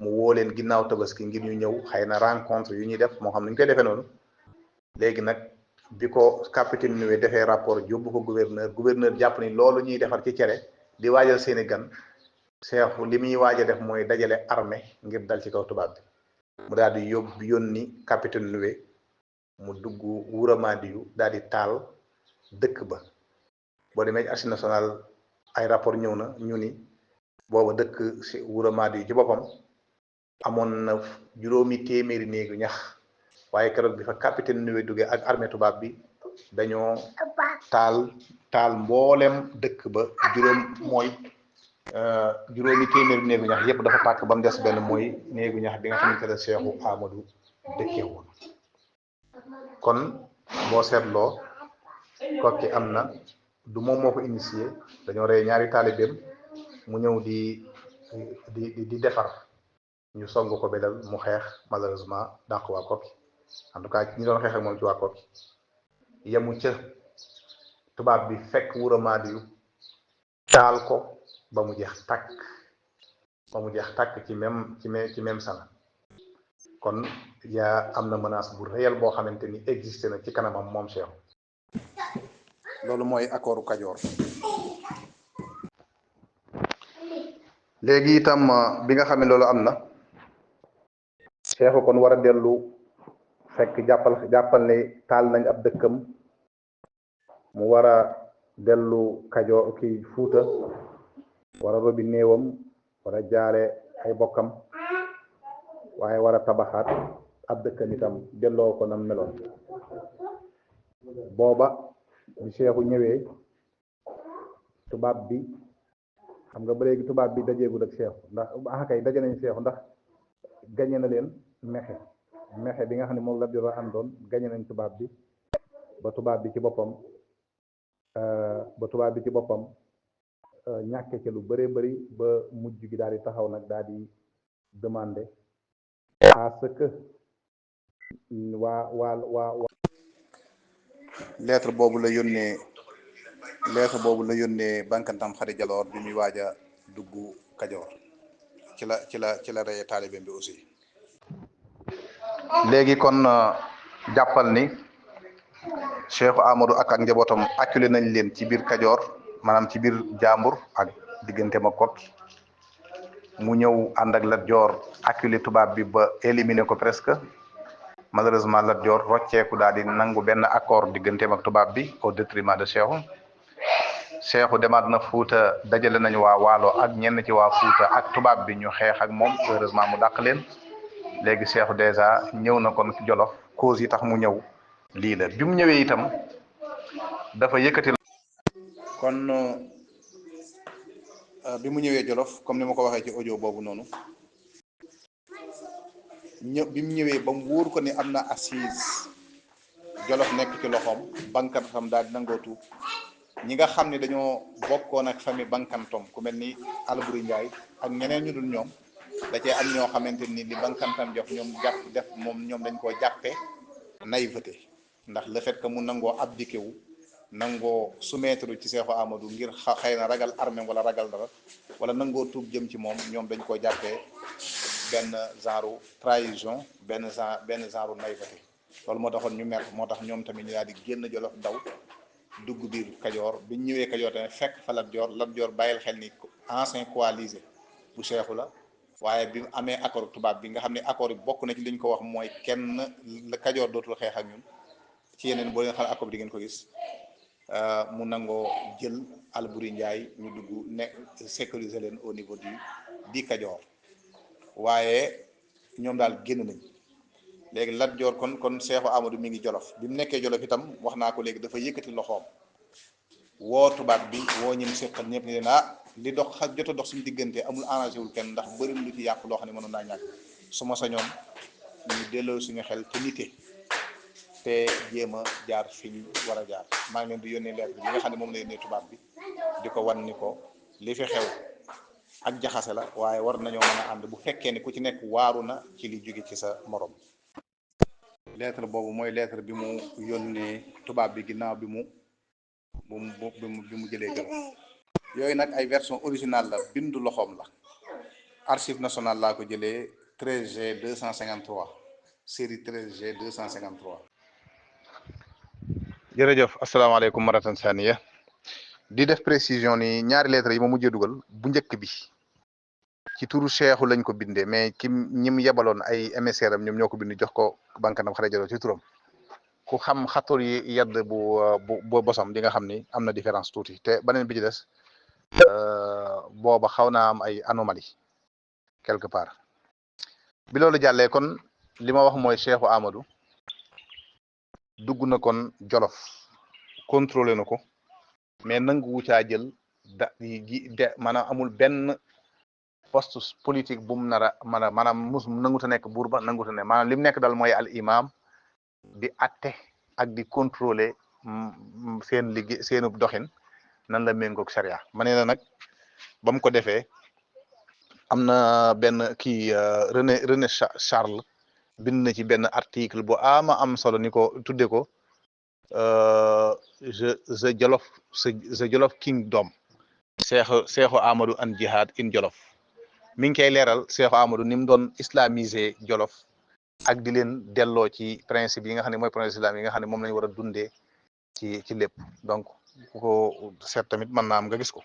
mu woo leen ginnaaw tabaski ngir ñu ñëw xëy na rencontre yu ñuy def moo xam ne ñu koy defee noonu léegi nag bi ko capitaine Nuwe defee rapport yóbbu ko gouverneur jàpp ni loolu ñuy defar ci cere di waajal seeni gan seexu li muy waaj a def mooy dajale armée ngir dal ci kaw tubaab bi mu daal di yónni capitaine Nuwe mu dugg Wuro Madiyu daal di taal dëkk ba boo demee Archives nationales ay rapport ñëw na ñu ni booba dëkk si Wuro Madiyu ci boppam amoon na juróomi téeméeri néegu ñax waaye keroog bi fa capitaine Nuwe duggee ak armée tubaab bi dañoo taal mboolem dëkk ba juróomi téeméeri néegu ñax yépp dafa tàkk ba mu des benn mooy néegu ñax bi nga xamante ne seexu Amadou dëkkee woon kon boo seetloo kokki am na du moom moo ko initié dañoo rey ñaari taalibeem mu ñëw di defar ñu song ko bedal mu xeex malheureusement dàq waa kokki en tout cas ñi doon xeex ak moom ci waa kokki yemu ca tubaab bi fekk Wuro Madiyu taal ko ba mu jeex tàkk ci même sana kon yaa am na menace bu réel boo xamante ni existé na ci kanamam moom Cheikh loolu mooy accordu Kajoor léegi itam bi nga xam ne loolu am na Cheikh kon war a dellu fekk jàppal ne taal nañ ab dëkkam mu war a dellu Kajoor ki Fuuta war a robi néewam war a jaale ay bokkam waaye war a tabaxaat ab dëkkam itam delloo ko nam meloon booba bi Seexu ñëwee tubaab bi xam nga ba léegi tubaab bi dajeegul ak Seexu ndax kay daje nañ Seexu ndax gañe na leen mexe bi nga xam ne moom la di àndoon gañe nañ tubaab bi ba tubaab bi ci boppam ñàkke ca lu bëree bëri ba mujj gi daal di taxaw nag daal di demander à ce que waa lettre boobu la yónnee bankantam Xari Jaloor bi muy waaj a dugg Kajoor ci la reye taalibeem bi aussi. léegi kon jàppal ni Cheikh Amadou ak njabootam acculé nañ leen ci biir Kajoor maanaam ci biir Jàmbur ak diggante ma kot mu ñëw ànd ak Lat Joor acculé tubaab bi ba éliminé ko presque malheureusement Lat Joor rocceeku daal di nangu benn accord digganteem ak tubaab bi au détriment de Cheikhu demaat na Fuuta dajale nañu waa Waalo ak ñenn ci waa Fuuta ak tubaab bi ñu xeex ak moom heureusement mu dàq leen léegi Cheikhu dèjà ñëw na kon Jolof cause yi tax mu ñëw lii la bi mu ñëwee itam dafa yëkkati kon bi mu ñëwee Jolof comme ni ma ko waxee ci audio boobu noonu bi mu ñëwee ba mu wóor ko ni am na assise Jolof nekk ci loxoom bankantam daal di nangoo tuub ñi nga xam ne dañoo bokkoon ak famille bankantom ku mel ni Alburi Njaay ak ñeneen ñu dul ñoom da cee am ñoo xamante ni li bankantam jox ñoom ñoom dañ koo jàppee naïveté ndax le fait que mu nangoo abdiqué wu nangoo soumettre ci Seexu Amadou ngir xëy na ragal armée wala ragal dara wala nangoo tuub jëm ci moom ñoom dañ koo jàppee benn genre trahison benn genre naïveté loolu moo taxoon ñu mer moo tax ñoom tamit ñu daal di génn Jolof daw dugg biir Kajoor bi ñu ñëwee Kajoor tamit fekk fa Lat Joor bàyyil xel ni ancien coalisé bu Seexu la waaye bi mu amee accord tubaab bi nga xam ne accord yi bokk na ci li ñu ko wax mooy kenn Kajoor dootul xeex ak ñun ci yeneen boo leen xam accord bi di ngeen ko gis mu nangoo jël Alburi Njaay ñu dugg ne sécuriser leen au niveau di Kajoor waaye ñoom daal génn nañ léegi Lat Joor kon Seexu Amadou mi ngi Jolof bi mu nekkee Jolof itam wax naa ko léegi dafa yëkkati loxoom woo tubaab bi woo ñim seqal ñëpp ni leen li jot a dox suñu diggante amul arrangé wul kenn ndax bëri lu ci yàq loo xam ne mënoon naa ñàkk su ma sañoon ñu delloo suñu xel te nite te jéem a jaar fi ñu war a jaar maa ngi leen di yónnee lettre bi nga xam ne moom la yónnee tubaab bi di ko wan ni ko li fi xew ak jaxase la waaye war nañoo mën a ànd bu fekkee ni ku ci nekk waaru na ci li jóge ci sa morom. lettre boobu mooy lettre bi mu yónnee tubaab bi ginnaaw bi mu jëlee Jolof yooyu nag ay version originale la bindu loxoom la archive nationale laa ko jëlee 13G 253 série 13G 253. jërëjëf asalaamaaleykum maratan saniya di def précision ni ñaari lettres yi ma mujjee dugal bu njëkk bi ci turu Seexu lañ ko bindee mais ñim yebaloon ay émissaire am ñoom ñoo ko bind jox ko bankanam Xari Jaloor ci turam ku xam xatul yi yedd bu bosam di nga xam ni am na différence tuuti te beneen bi ci des booba xaw naa am ay anomalie quelque part bi loolu jàllee kon li ma wax mooy Seexu Amadou dugg na kon Jolof contrôlé na ko mais nanguwu caa jël maanaam amul benn poste politique bu mu nar a maanaam nanguta nekk buur ba nanguta ne maanaam li mu nekk daal mooy al imam di atte ak di contrôler seen liggéey seenu doxin nan la méngoog charia ma ne la nag ba mu ko defee am na benn kii René Charles bind na ci benn article bu am solo ni ko tudde ko the Jolof Kingdom Seexu Amadou and Jihad in Jolof mi ngi koy leeral Seexu Amadou ni mu doon islamiser Jolof ak di leen delloo ci principe yi nga xam ne mooy principe islam yi nga xam ne moom lañu war a dundee ci lépp donc ku ko seet tamit mën naa am nga gis ko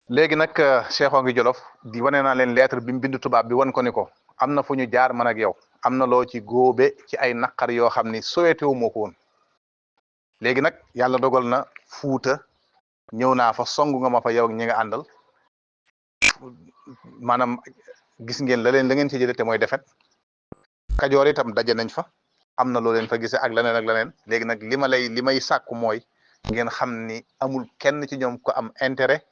léegi nag Seexu ngi Jolof di wane naa leen lettre bi mu bind tubaab bi wan ko ni ko am na fu ñu jaar man ak yow am na loo ci góobe ci ay naqar yoo xam ni souhaité wu moo ko woon léegi nag yàlla dogal na Fuuta ñëw naa fa songu nga ma fa yow ñi nga àndal maanaam gis ngeen la ngeen ci jëlee te mooy defet Kajoor itam daje nañ fa am na loo leen fa gisee ak leneen ak leneen léegi nag li may sàkku mooy ngeen xam ni amul kenn ci ñoom ko am intérêt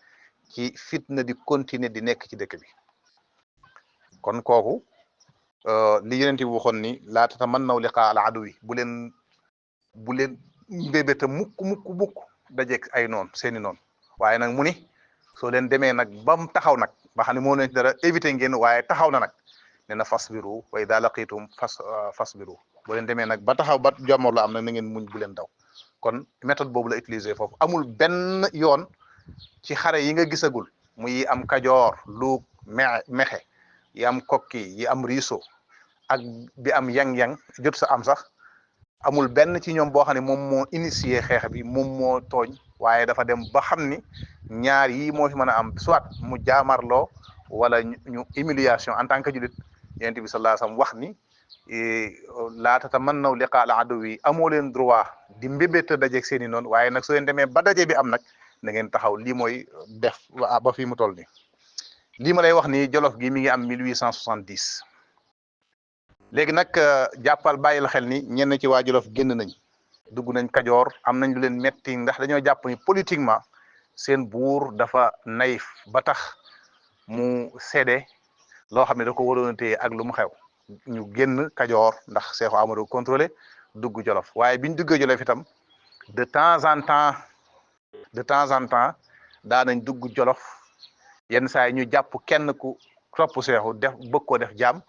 ci fitna di continuer di nekk ci dëkk bi kon kooku li yonent bi waxoon ni laa tatamannaw liqaa al aduwi bu leen mbébéta mukk dajeeg ay noon seeni noon waaye nag mu ni soo leen demee nag ba mu taxaw nag ba xam ne moo leen ci dara éviter ngeen waaye taxaw na nag nee na fasbiru wa idha laqitum fasbiru boo leen demee nag ba taxaw ba jomor la am nag na ngeen muñ bu leen daw kon méthode boobu la utiliser foofu amul benn yoon ci xare yi nga gisagul mu yi am Kajoor Luug Mexe yi am Kokki yi am Riso ak bi am yang-yang jot sa am sax amul benn ci ñoom boo xam ne moom moo initié xeex bi moom moo tooñ waaye dafa dem ba xam ni ñaar yi moo fi mën a am soit mu jaamarloo wala ñu humiliation en tant que julit yonent bi sallallahu alayhi wasallam wax ni laa tatamannaw liqaa al aduwi amoo leen droit di mbébét dajeeg seeni noonu waaye nag su leen demee ba daje bi am nag na ngeen taxaw lii mooy def ba fii mu toll nii lii ma lay wax ni Jolof gi mi ngi am 1870 léegi nag jàppal bàyyil xel ni ñenn ci waa Jolof génn nañ dugg nañ Kajoor am nañ lu leen metti ndax dañoo jàpp ni politiquement seen buur dafa naïf ba tax mu séddee loo xam ne da ko waroon a téye ak lu mu xew ñu génn Kajoor ndax Seexu Amadu contrôlé dugg Jolof waaye biñ duggee Jolof itam de temps en temps daa nañ dugg Jolof yenn saa yi ñu jàpp kenn ku topp Seexu bëgg koo def jaam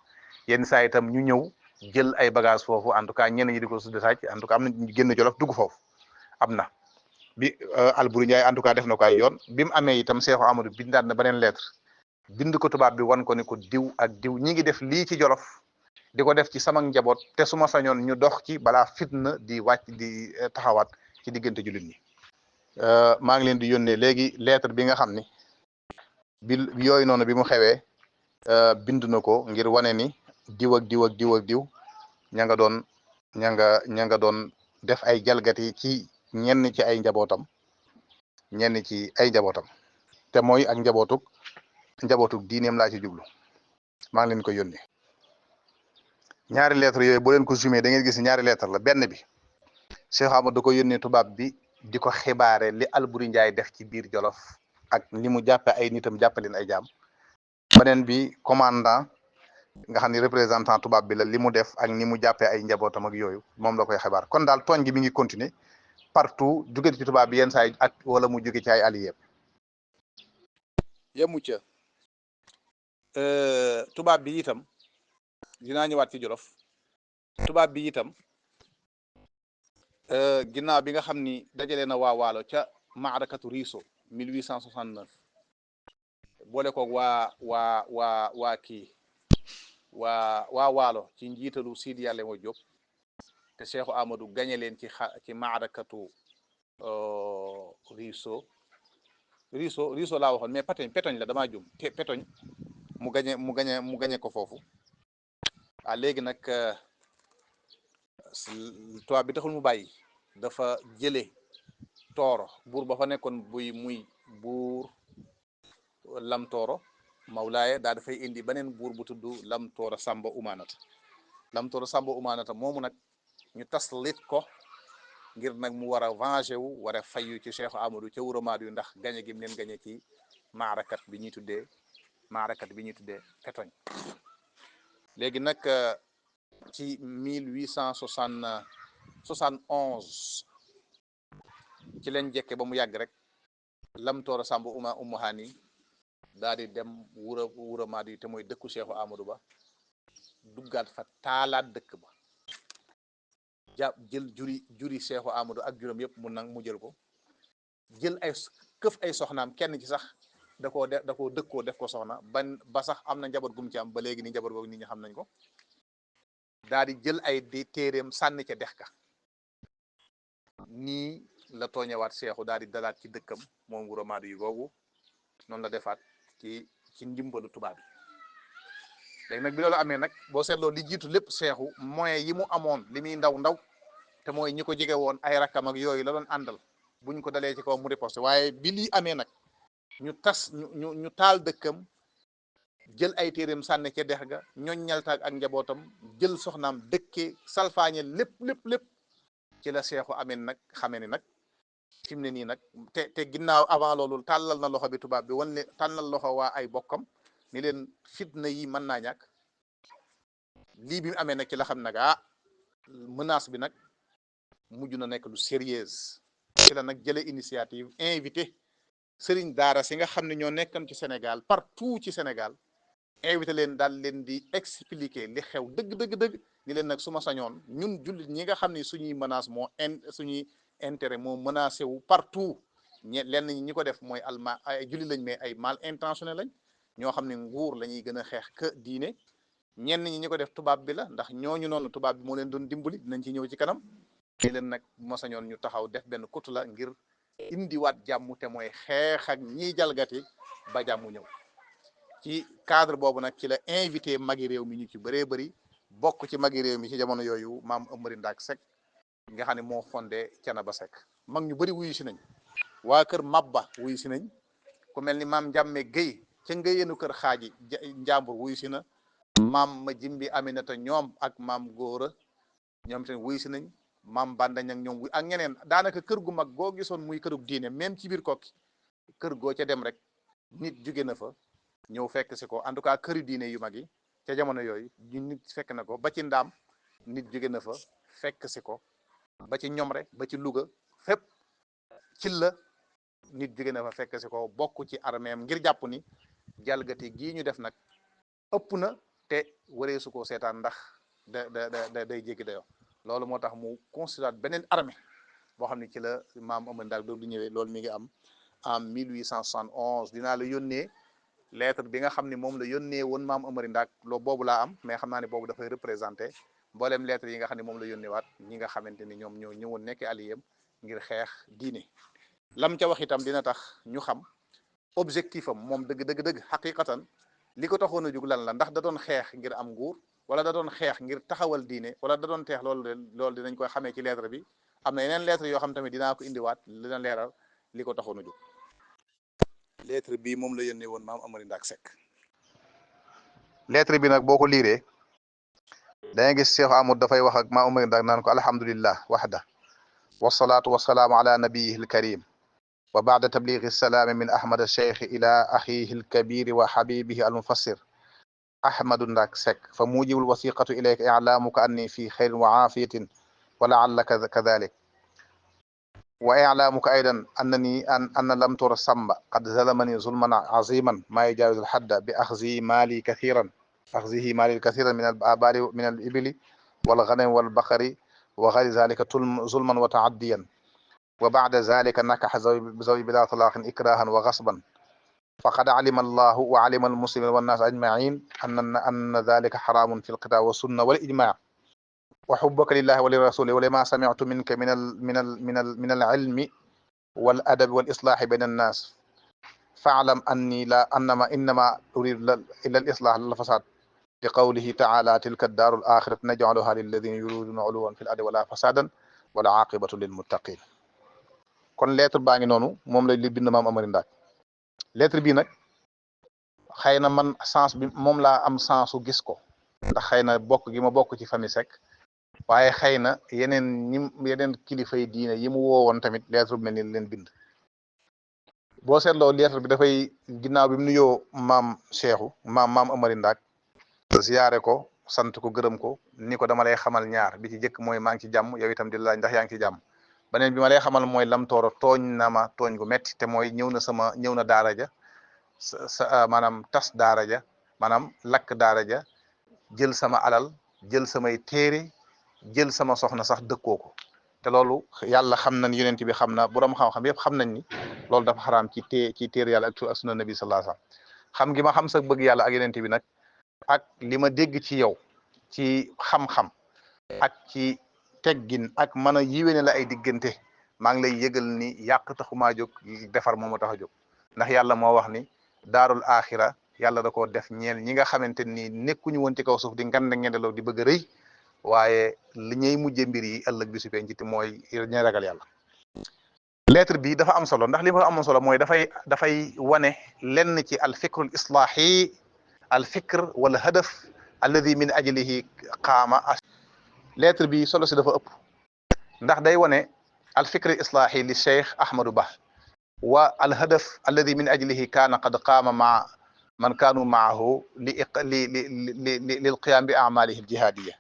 yenn saa itam ñu ñëw jël ay bagage foofu en tout cas ñenn ñi di ko sudde sàcc en tout cas am na ñu génn Jolof dugg foofu am na bi Alburi Njaay en tout cas def na ko ay yoon bi mu amee itam Seexu Amadu bindaat na beneen lettre bind ko tubaab bi wan ko ni ko diw ak diw ñi ngi def lii ci Jolof di ko def ci sama njaboot te su ma sañoon ñu dox ci balaa fitna di wàcc di taxawaat ci diggante jullit ñi maa ngi leen di yónnee léegi lettre bi nga xam ni bi yooyu noonu bi mu xewee bind na ko ngir wane ni diw ak diw ak diw ak diw ña nga doon def ay jalgati ci ñenn ci ay njabootam te mooy ak njabootuk diineem laa ci jublu maa ngi leen ko yónnee ñaari lettre yooyu boo leen ko zoomé da ngeen gis ñaari lettre la benn bi Cheikh Amadou da ko yónnee tubaab bi di ko xibaare li Alburi Njaay def ci biir Jolof ak ni mu jàppe ay nitam jàppaleen ay jaam beneen bi commandant nga xam ni représentant tubaab bi la li mu def ak ni mu jàppee ay njabootam ak yooyu moom la koy xibaar kon daal tooñ gi mi ngi continuer partout jóge ci tubaab bi yenn saa yi ak wala mu jóge ci ay alliés yemu ca tubaab bi itam dinaa ñëwaat ci Jolof tubaab bi itam ginnaaw bi nga xam ni dajale na waa Waalo ca maarakatu Riso 1869 boole koog waa Waalo ci njiitalu Sidi Yàlla moo Jóob te Seexu Amadou gañe leen ci maarakatu Riso laa waxoon mais Petoñ la damaa jum te Petoñ mu gañe ko foofu léegi nag tubaab bi taxul mu bàyyi dafa jële Tooro buur ba fa nekkoon muy buur Lam Tooro Mawlaaye daa dafay indi beneen buur bu tudd Lam Tooro Samba Umaanata moomu nag ñu taslit ko ngir nag mu war a venger wu war a fayu ci Cheikh Amadou ca Wuramaadu yu ndax gañe gi mu leen gañe ci maarakat bi ñuy tuddee Petoñ léegi nag ci 1871 ci leen jekke ba mu yàgg rek Lam Tooro Samba Umuhaani daal di dem Wuramaadu yi te mooy dëkku Cheikh Amadou ba duggaat fa taalaat dëkk ba jël juri Cheikh Amadou ak juróom yëpp mu jël ko jël ay soxnaam kenn ci sax da koo dëkkoo def ko soxna ba sax am na njaboot gum ci am ba léegi ni njaboot googu nit ñi xam nañ ko daal di jël ay téeréem sànni ca dex ka nii la tooñewaat Seexu daal di dalaat ci dëkkam moom Wuramaadu yi googu noonu la defaat ci ndimbalu tubaab bi léegi nag bi loolu amee nag boo seetloo li jiitu lépp Seexu moyens yi mu amoon li muy ndaw te mooy ñi ko jege woon ay rakkam ak yooyu la doon àndal buñ ko dalee ci kaw mu riposte waaye bi lii amee nag ñu tas ñu taal dëkkam jël ay téeréem sànne ca dex ga ñoññal taag ak njabootam jël soxnaam dëkkee salfaañe lépp ci la seexu amin nag xamee ni nag fi mu ne nii nag te ginnaaw avant loolu tàllal na loxo bi tubaab bi wan ne tàllal loxo waa ay bokkam ni leen fitna yi mën naa ñàkk lii bi mu amee nag ci la xam nag menace bi nag mujj na nekk lu sérieuse ci la nag jële initiative invité sëriñ daara si nga xam ne ñoo nekkan ci Sénégal partout ci Sénégal invité leen daal leen di expliquer li xew dëgg ni leen nag su ma sañoon ñun jullit ñi nga xam ne suñuy menace suñuy intérêt moo menacé wu partout lenn ñi ko def mooy ay jullit lañ mais ay mal intentionné lañ ñoo xam ne nguur la ñuy gën a xeex que diine ñenn ñi ko def tubaab bi la ndax ñooñu noonu tubaab bi moo leen doon dimbali dinañ ci ñëw ci kanam ni leen nag bu ma sañoon ñu taxaw def benn kutu la ngir indiwaat jàmm te mooy xeex ak ñiy jalgati ba jàmm ñëw ci cadre boobu nag ci la invité magi réew mi ñu ci bëree bëri bokk ci magi réew mi ci jamono yooyu maam Amary Ndack Seck nga xam ne moo fondé Thiénaba Seck mag ñu bëri wuyu si nañ waa kër Mabba wuyu si nañ ku mel ni maam Njàmme Guèye ca ngëyeenu kër xaaji njàmbur wuyu si na maam ma jimbi Aminata ñoom ak maam Góora ñoom tamit wuyu si nañ maam Bandañ ak ñoom ak ñeneen daanaka kër gu mag goo gisoon muy kërug diine même ci biir Kokki kër goo ca dem rek nit jóge na fa ñëw fekk si ko en tout cas këri diine yu mag yi ca jamono yooyu nit fekk na ko ba ci ndaam nit jóge na fa fekk si ko ba ci Ñomre ba ci Louga fépp ci la nit jóge na fa fekk si ko bokk ci armeem ngir jàpp ni jalgati gii ñu def nag ëpp na te waree su ko seetaan ndax day jéggi dayoo loolu moo tax mu constitué beneen armée boo xam ne ci la maam Amary Ndack doobu di ñëwee loolu mi ngi am en 1871 dinaa la yónnee lettre bi nga xam ne moom la yónnee woon maam Amary Ndack loo boobu laa am mais xam naa ne boobu dafay représenté mboolem lettre yi nga xam ne moom la yónnee waat ñi nga xamante ni ñoom ñoo ñëwoon nekk alliéem ngir xeex diine lam ca wax itam dina tax ñu xam objectif am moom dëgg xaqiqatan li ko taxoon a jug lan la ndax da doon xeex ngir am nguur wala da doon xeex ngir taxawal diine wala da doon xeex loolu dinañ koy xamee ci lettre bi am na yeneen lettre yoo xam tamit dinaa ko indiwaat dina leeral li ko taxoon a jug lettre bi moom la yónnee woon maam Amary Ndack Seck lettre bi nag boo ko liiree danga gis Cheikh Amadou dafay wax ak maam Amary Ndack naan ko alhamdulillah waxda wasalaatu wasalaamu ala nabiyihi alkarim wa baada tabligi salaami min ahmad alcheikh ila axihi alkabiri wa xabibihi almufassir ahmadu Ndack Seck fa mujibu alwasiqatu ilayka iclaamuka anni fi xeyrin wa aafiyatin wa laallaka kadalik wa iclaamuka aydan annani anna lam tura samba qad zalamani zulman aziman ma yujawizu alxadda bi axzihi maali kathiran min alabali min alibili walganami walbaqari wa gayri zalika zulman wa taaddiyan wa bacda zalika nakaxa zawi bila talaqin ikrahan wa gasban faqad alima allahu wa alima almuslimin wannas ajmain anna dhalika haramun fi alkitab wa sunna wal ijma wa hubbaka lillahi wa lirasuli wa lima sami'tu minka min alilmi wal adabi wal islahi bayna annas fa'lam anni la innama uridu illa al islah lal fasad li qawlihi ta'ala tilka ad-daru al-akhiratu naj'aluha lilladhina yuriduna 'uluwan fil ardi wala fasadan wal 'aqibatu lil muttaqin kon lettre baa ngi noonu moom la li bind maam Amary Ndack lettre bi nag xëy na man sens bi moom laa am sensu gis ko ndax xëy na bokk gi ma bokk ci famille Seck waaye xëy na yeneen kilifa yi diine yi mu woowoon tamit lettre bi mel ni leen bind boo seetloo lettre bi dafay ginnaaw bi mu nuyoo maam maam Amary Ndack ziyaare ko sant ko gërëm ko ni ko dama lay xamal ñaar bi ci jëkk mooy maa ngi ci jàmm yow itam di laaj ndax yaa ngi ci jàmm beneen bi ma lay xamal mooy lam tooro tooñ na ma tooñ gu metti te mooy ñëw na daara ja maanaam tas daara ja maanaam lakk daara ja jël sama alal jël samay téere jël sama soxna sax dëkkoo ko te loolu yàlla xam nañ yonent bi xam na borom xam-xam yëpp xam nañ ni loolu dafa xaraam ci téere yàlla ak sunna nabi sallallahu alayhi wasallam xam gi ma xam sa bëgg yàlla ak yonent bi nag ak li ma dégg ci yow ci xam-xam ak ci teggin ak mën a yiwéne la ay diggante maa ngi lay yëgal ni yàq taxumaa jóg defar moo ma tax a jóg ndax yàlla moo wax ni daarul axira yàlla da koo def ñeel ñi nga xamante ni nekkuñu woon ci kaw suuf di ngand ngendelaw di bëgg a rëy waaye li ñuy mujje mbir yi ëllëg bi su penc ci mooy ñay ragal yàlla lettre bi dafa am solo ndax li ma am solo mooy dafay wane lenn ci al fikrul islaahi al fikr wala hadaf alladi min ajlihi qaama. lettre bi solo si dafa ëpp ndax day wane al fikr islaahi li Cheikh Ahmadou Ba wa al hadaf alladi min ajlihi kaana qad qaama maa man kaanu maahu lil qiyaam bi amalihi al jihadiya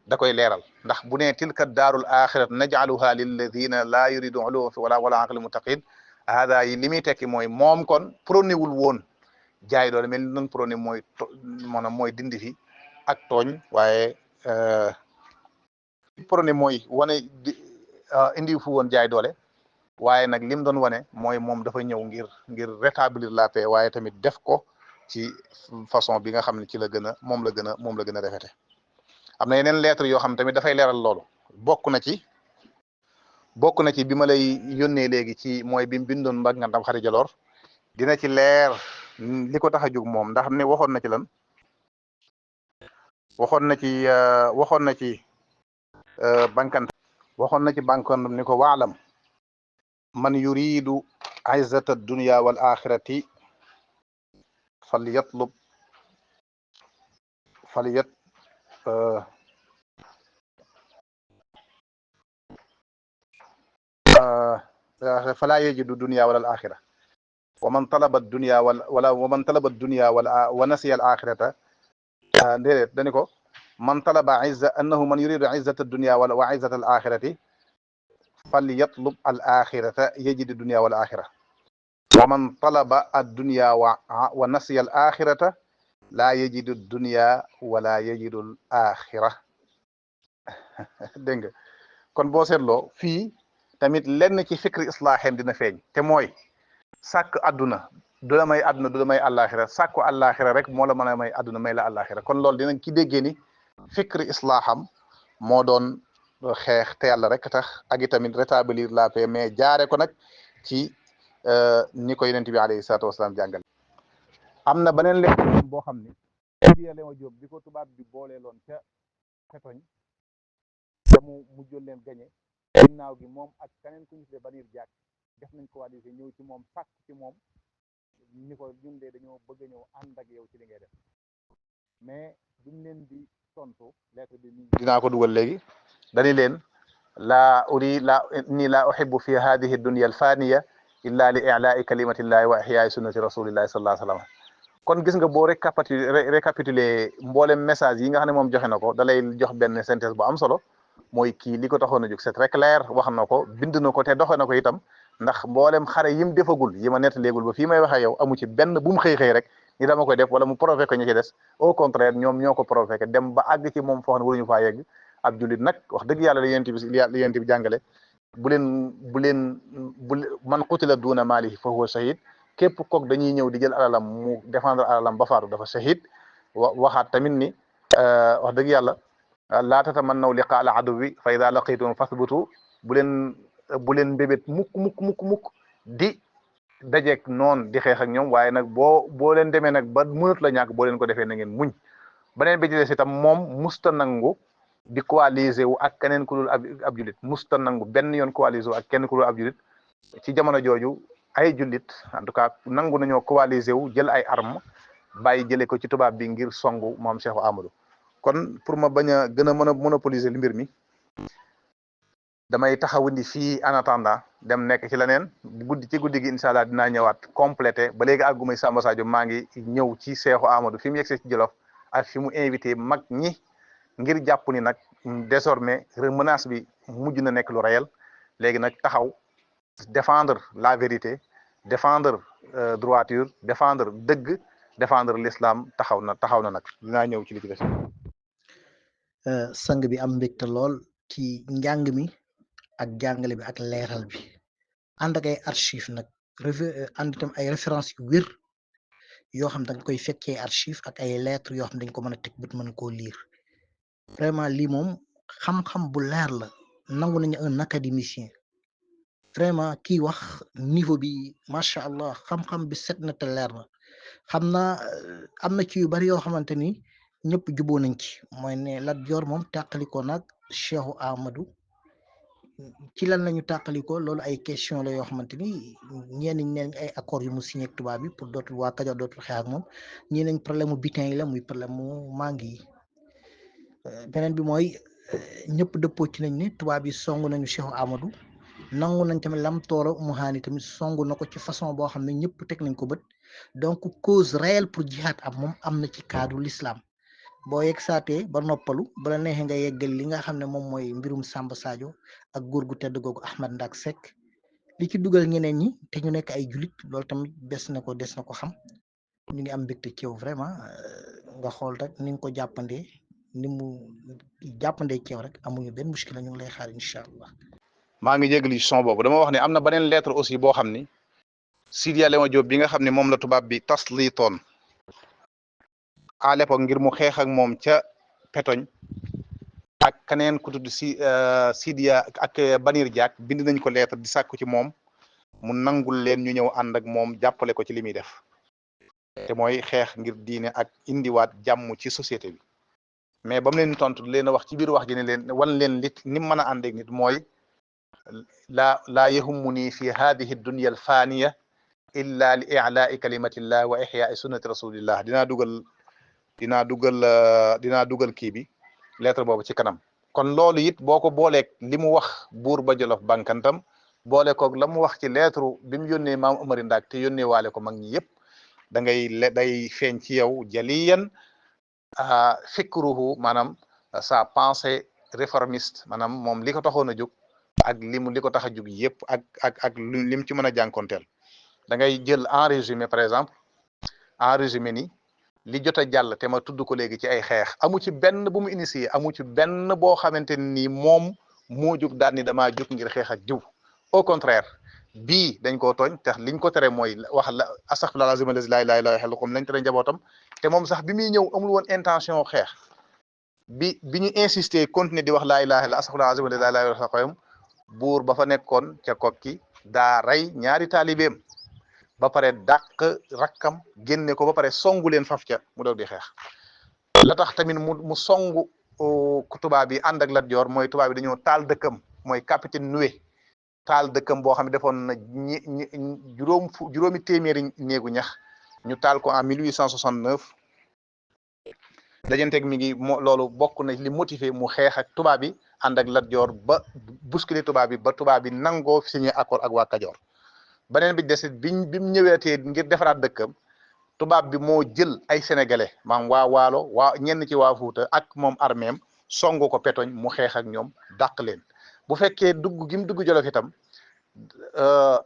da koy leeral ndax bu ne tilka daarul axirat naj'aluha lilladina laa yuridu uluwan fi wala aqil muttaqin hada yi li muy tekki mooy moom kon prôné wul woon jaay doole mel ni noonu prôné mooy dindi fi ak tooñ waaye prôné mooy wane indi fu woon jaay doole waaye nag lim doon wane mooy moom dafa ñëw ngir rétablir la paix waaye tamit def ko ci façon bi nga xam ne ci la gën a moom la gën a rafete am na yeneen lettre yoo xam tamit dafay leeral loolu bokk na ci bi ma lay yónnee léegi ci mooy bi mu bindoon mbag nga ndam xari jaloor dina ci leer li ko tax a jóg moom ndax ne waxoon na ci lan waxoon na ci bankan ni ko waalam man yuridu izzata dunya wal axirati falyatlub fala yajidu dunya wala al axira wa man talaba dunya wa nasiya al axirata déedéet dani ko man talaba annahu man yuridu izzata dunya wa izzata al axirati falyatlub al axirata yajidu dunya wal axira wa man talaba ad dunya wa nasiya al axirata laa yajidu dunya wala yajidu al axira dégg nga kon boo seetloo fii tamit lenn ci fikri islaahem dina feeñ te mooy sàkk àdduna du la may àdduna du la may àllaaxira sàkku àllaaxira rek moo la mën a may àdduna may la àllaaxira kon loolu dinañ ci déggee ni fikri islaaham moo doon xeex te yàlla rek tax ak itamit rétablir la paix mais jaare ko nag ci ni ko yonent bi alayhi salaatu wasalaam jàngale. am na beneen lettre boo xam ni Léon Diop bi ko tubaab bi booleeloon ca Xetoñ te mu mujjoon leen gañe ginnaaw gi moom ak keneen ku ñu tuddee Banir Diack def nañ coalisé ñëw ci moom sàkk ci moom ñi ko ñun de dañoo bëgg a ñëw ànd ak yow ci li ngay def mais duñ leen di tontu lettre bi dinaa ko dugal léegi dañu leen la uhibbu fi hadihi dunya al faniya illa li i'la'i kalimatillahi wa ihya'i sunnati rasulillahi sallallahu alayhi wa sallam kon gis nga boo récapitulé mboolem message yi nga xam ne moom joxe na ko da lay jox benn synthèse bu am solo mooy kii li ko taxoon a jóg c'est très clair wax na ko bind na ko te doxe na ko itam ndax mboolem xare yim defagul yi ma nettaléegul ba fii may waxee yow amu ci benn bu mu xëy rek ni dama koy def wala mu provoqué ko ñi ci des au contraire ñoom ñoo ko provoqué dem ba àgg ci moom foo xam ne waruñu faa yegg ab jullit nag wax dëgg yàlla li yent bi jàngale man qutila duuna maalihi fa huwa shahid képp kook dañuy ñëw di jël alalam mu défendre alalam ba faatu dafa shahid waxaat tamit ni wax dëgg yàlla laa tatamannaw liqaa al aduwi fa ida laqitum fasbutu bu leen mbébét mukk di dajeeg noon di xeex ak ñoom waaye nag boo leen demee nag ba mënut la ñàkk boo leen ko defee na ngeen muñ beneen bi ci des itam moom musta nangu di coaliser wu ak keneen ku dul ab julit musta nangu benn yoon coaliser wu ak kenn ku dul ab julit ci jamono jooju ay jullit en tout cas nangu nañoo coaliser wu jël ay arme bàyyi jëlee ko ci tubaab bi ngir songu moom Cheikh Amadou kon pour ma bañ a gën a mën a monopoliser li mbir mi damay taxawandi fii en attendant dem nekk ci leneen guddi gi incha allah dinaa ñëwaat complété ba léegi àggumay Samba Sadio maa ngi ñëw ci Cheikh Amadou fi mu yegsee ci Jolof ak fi mu invité mag ñi ngir jàpp ni nag désormais menace bi mujj na nekk lu réel léegi nag taxaw défendre la vérité défendre droiture défendre dëgg défendre l'islam taxaw na nag dinaa ñëw ci li ci des. sang bi am mbégte lool ci njàng mi ak jàngale bi ak leeral bi ànd ak ay archive nag ànd itam ay référence yu wér yoo xam da nga koy fekkee archive ak ay lettres yoo xam dañ ko mën a teg bët mën koo lire vraiment lii moom xam-xam bu leer la nangu nañu un académicien vraiment kii wax niveau bi macha allah xam-xam bi set na te leer na xam naa am na ci yu bari yoo xamante ni ñëpp juboo nañ ci mooy ne Lat Joor moom tàqalikoo nag Cheikhu Amadou ci lan lañu tàqaliko loolu ay question la yoo xamante ni ñenn ñi neen ay accords yu mu signé ak tubaab bi pour dootul waa Kajoor dootul xeex ak moom ñii nañ problème mu butin yi la muy problème mu mangue yi beneen bi mooy ñëpp dëppoo ci nañ ne tubaab yi song nañu Cheikh Amadou nangu nañ tamit lam tooro mu xaani tamit song na ko ci façon boo xam ne ñëpp teg nañ ko bët donc cause réelle pour jihaad am moom am na ci cadre l'islam boo yegg saatee ba noppalu bala neexee nga yeggal li nga xam ne moom mooy mbirum Samba Sadio ak góor gu tedd googu Ahmed Ndak Seck li ci dugal ñeneen ñi te ñu nekk ay julit loolu tamit des na ko xam ñu ngi am mbégte ci yow vraiment nga xool rek ni nga ko jàppandee ni mu jàppandee ci yow rek amuñu benn muskila ñu ngi lay xaar incha allah. maa ngi jégalu ci son boobu dama wax ne am na beneen lettre aussi boo xam ni Sidy Léon Diop bi nga xam ne moom la tubaab bi tasliitoon à l'époque ngir mu xeex ak moom ca Petoñ ak keneen ku tudd Sidia ak Banir Diak bind nañ ko lettre di sàkku ci moom mu nangul leen ñu ñëw ànd ak moom jàppale ko ci li muy def te mooy xeex ngir diine ak indiwaat jàmm ci société bi mais ba mu leen tontu leen a wax ci biir wax ji ne leen wan leen lit ni mu mën a ànd ak nit mooy laa yahumuni fi hadihi dunya al faniya illa li i'la'i kalimatillah wa ihya'i sunnati rasulillah dinaa dugal kii bi lettre boobu ci kanam kon loolu it boo ko booleeg li mu wax buur ba Jolof Bankantam boole koog la mu wax ci lettre bi mu yónnee maam Amari Ndaak te yónnee waale ko mag ñi yëpp da ngay day feeñ ci yow jaliyan fikruhu maanaam sa pensée réformiste maanaam moom li ko taxoon a jóg ak li ko tax a jóg yëpp ak lim ci mën a jànkonteel da ngay jël en résumé par exemple en résumé ni li jot a jàll te ma tudd ko léegi ci ay xeex amu ci benn bu mu initié amu ci benn boo xamante ni moom moo jóg daal ni damaa jóg ngir xeex ak jiw au contraire bii dañ koo tooñ tax liñ ko tere mooy wax la astaghfirullah lazim allazi la ilaha illa huwa comme lañ tere njabootam te moom sax bi muy ñëw amul woon intention xeex bi ñu insister continuer di wax laa ilaha illa astaghfirullah lazim allazi la ilaha illa huwa buur ba fa nekkoon ca kokki daa rey ñaari taalibeem ba pare dàq rakkam génne ko ba pare songu leen faf ca mu doog di xeex la tax tamit mu songu tubaab bi ànd ak Lat Joor mooy tubaab bi dañoo taal dëkkam mooy capitaine Noué taal dëkkam boo xam ne defoon na juróomi téeméeri néegu ñax ñu taal ko en 1869 dajanteeg mi ngi loolu bokk na li motivé mu xeex ak tubaab bi ànd ak Lat Joor ba bousculer tubaab bi ba tubaab bi nangoo signé accord ak waa Kajoor beneen bi desit bi mu ñëweetee ngir defaraat dëkkam tubaab bi moo jël ay sénégalais maam waa Waalo waa ñenn ci waa Fuuta ak moom arméem songu ko Petoñ mu xeex ak ñoom dàq leen bu fekkee dugg gi mu dugg Jolof itam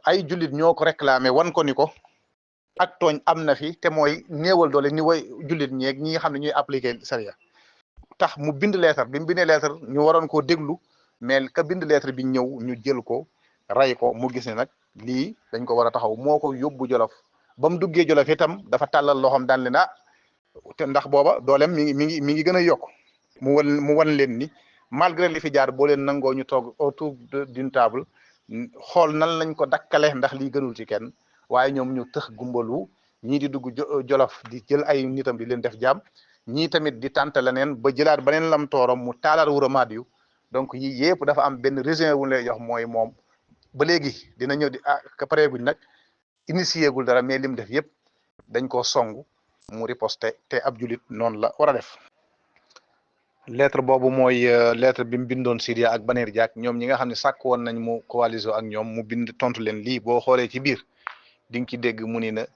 ay jullit ñoo ko réclamé wan ko ni ko ak tooñ am na fi te mooy néewal doole ni way jullit ñeeg ñi nga xam ne ñuy appliqué sariya tax mu bind lettre bi mu bindee lettre ñu waroon koo déglu mais ka bind lettre bi ñëw ñu jël ko ray ko mu gis ne nag lii dañ ko war a taxaw moo ko yóbbu Jolof ba mu duggee Jolof itam dafa tàllal loxoom daan leen te ndax booba dooleem mi ngi gën a yokk mu wan leen ni malgré li fi jaar boo leen nangoo ñu toog autour d'une table xool nan lañ ko dakkale ndax lii gënul ci kenn waaye ñoom ñu tëx gumbalu ñii di dugg Jolof di jël ay nitam di leen def jaam ñii tamit di tànta leneen ba jëlaat beneen lam toorom mu taalaat Wuro Madiou donc yi yëpp dafa am benn résumé wu lay jox mooy moom ba léegi dina ñëw di pareeguñ nag initié gul dara mais lim def yëpp dañ koo song mu riposté te ab julit noonu la war a def lettre boobu mooy lettre bi mu bindoon Sidia ak Banir Diak ñoom ñi nga xam ne sàkk woon nañ mu coalition ak ñoom mu bind tontu leen lii boo xoolee ci biir di nga ci dégg mu ni na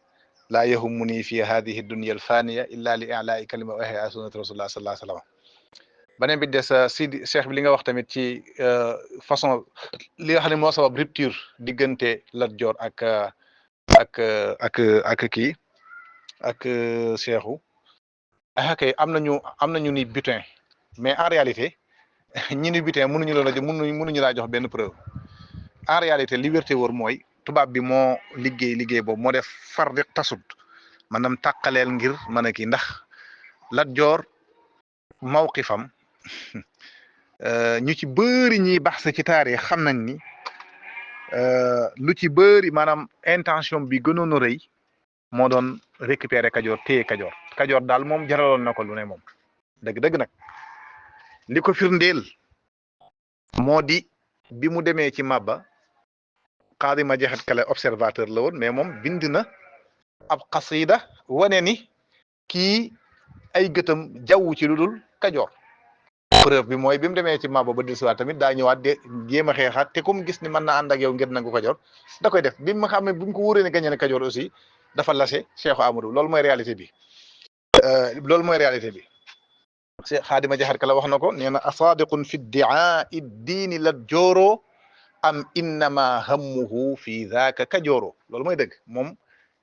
laa yahumuni fi hadihi dunya al faniya illa li i'la'i kalima wa ihya sunnati rasulullah sallallahu alayhi wa sallam beneen bi des Sidi Cheikh bi li nga wax tamit ci façon li nga xam ne moo sabab rupture diggante Lat Joor ak kii ak Cheikhou kay am nañu ni butin mais en réalité ñi ni butin mënuñu laa jox benn preuve en réalité liberté wóor mooy tubaab bi moo liggéey boobu moo def far di tasut maanaam tàqaleel ngir mën a kii ndax Lat Joor mawqifam ñu ci bëri ñiy baax sa ci taarix xam nañ ni lu ci bëri maanaam intention bi gënoon a rëy moo doon récupérer Kajoor téye Kajoor daal moom jaraloon na ko lu ne moom dëgg nag li ko firndeel moo di bi mu demee ci Mabba Xaadi ma jaxat kala observateur la woon mais moom bind na ab xasida wane ni kii ay gëtam jaww ci lu dul Kajoor. preuve bi mooy bi mu demee ci Mabba ba dellusiwaat tamit daa ñëwaat de jéem a xeexaat te comme gis ni mën naa ànd ak yow ngir nangu Kajoor da koy def bi ma xam ne bu ñu ko wóoree ne gañe na Kajoor aussi dafa lase Cheikh Amadou loolu mooy réalité bi. loolu mooy réalité bi Cheikh Xaadima Jaxate Kala wax na ko nee na asadiqun fi ddiaa diini la jooro am innama hammuhu fi daaka kajooro loolu mooy dëgg moom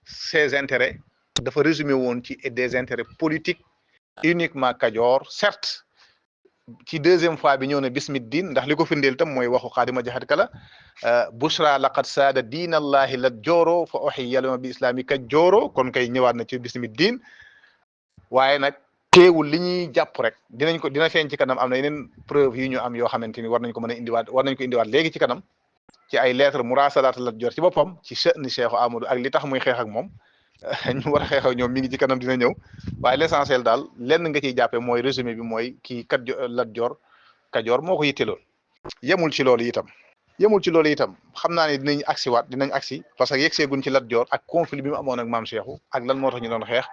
ses intérêts dafa résumé woon ci des intérêts politiques uniquement Kajoor certes ci deuxième fois bi ñëw na bismi diin ndax li ko firndeel tam mooy waxu Xaadima Jaxate Kala bushra laqad saada diinallahi la jooro fa oxiya lama bi islami ka jooro kon kay ñëwaat na ci bismi diin waaye nag teewul li ñuy jàpp rek dina feeñ ci kanam am na yeneen preuve yi ñu am yoo xamante ni war nañ ko mën a indiwaat war nañ ko indiwaat léegi ci kanam ci ay lettre murasalaat la jot ci boppam ci cha'ni Cheikh Amadou ak li tax muy xeex ak moom ñu war a xeex ak ñoom mi ngi ci kanam dina ñëw waaye l'essentiel daal lenn nga ciy jàppee mooy résumé bi mooy kii Lat Joor Kajoor moo ko yitteloon yemul ci loolu itam xam naa ne dinañ agsi parce que yegseeguñ ci Lat Joor ak conflit bi mu amoon ak maam Cheikhu ak lan moo tax ñu doon xeex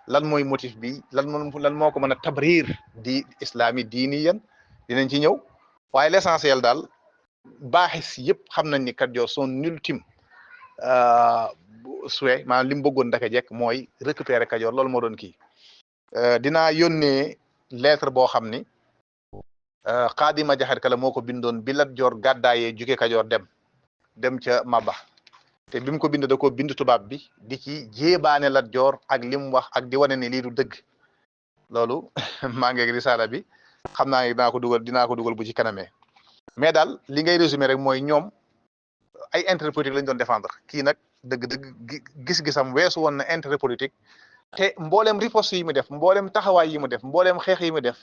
lan mooy motif bi lan moo ko mën a tabrir di islami diiniyan dinañ ci ñëw waaye l'essentiel daal baaxis yëpp xam nañ ni Kajoor son ultime souhait maanaam li mu bëggoon daka jekk mooy récupérer Kajoor loolu moo doon kii dinaa yónnee lettre boo xam ni Xaadima Jaxate Kala moo ko bindoon bi Lat Joor gàddaayee jóge Kajoor dem ca Mabba te bi mu ko bind da ko bind tubaab bi di ci jéebaane Lat Joor ak li mu wax ak di wane ni lii du dëgg loolu maa ngi risaala bi xam naa ne dinaa ko dugal bu ci kanamee mais daal li ngay résumé rek mooy ñoom ay intérêt politique lañ doon défendre kii nag dëgg gis-gisam weesu woon na intérêt politique te mboolem riposte yi mu def mboolem taxawaay yi mu def mboolem xeex yi mu def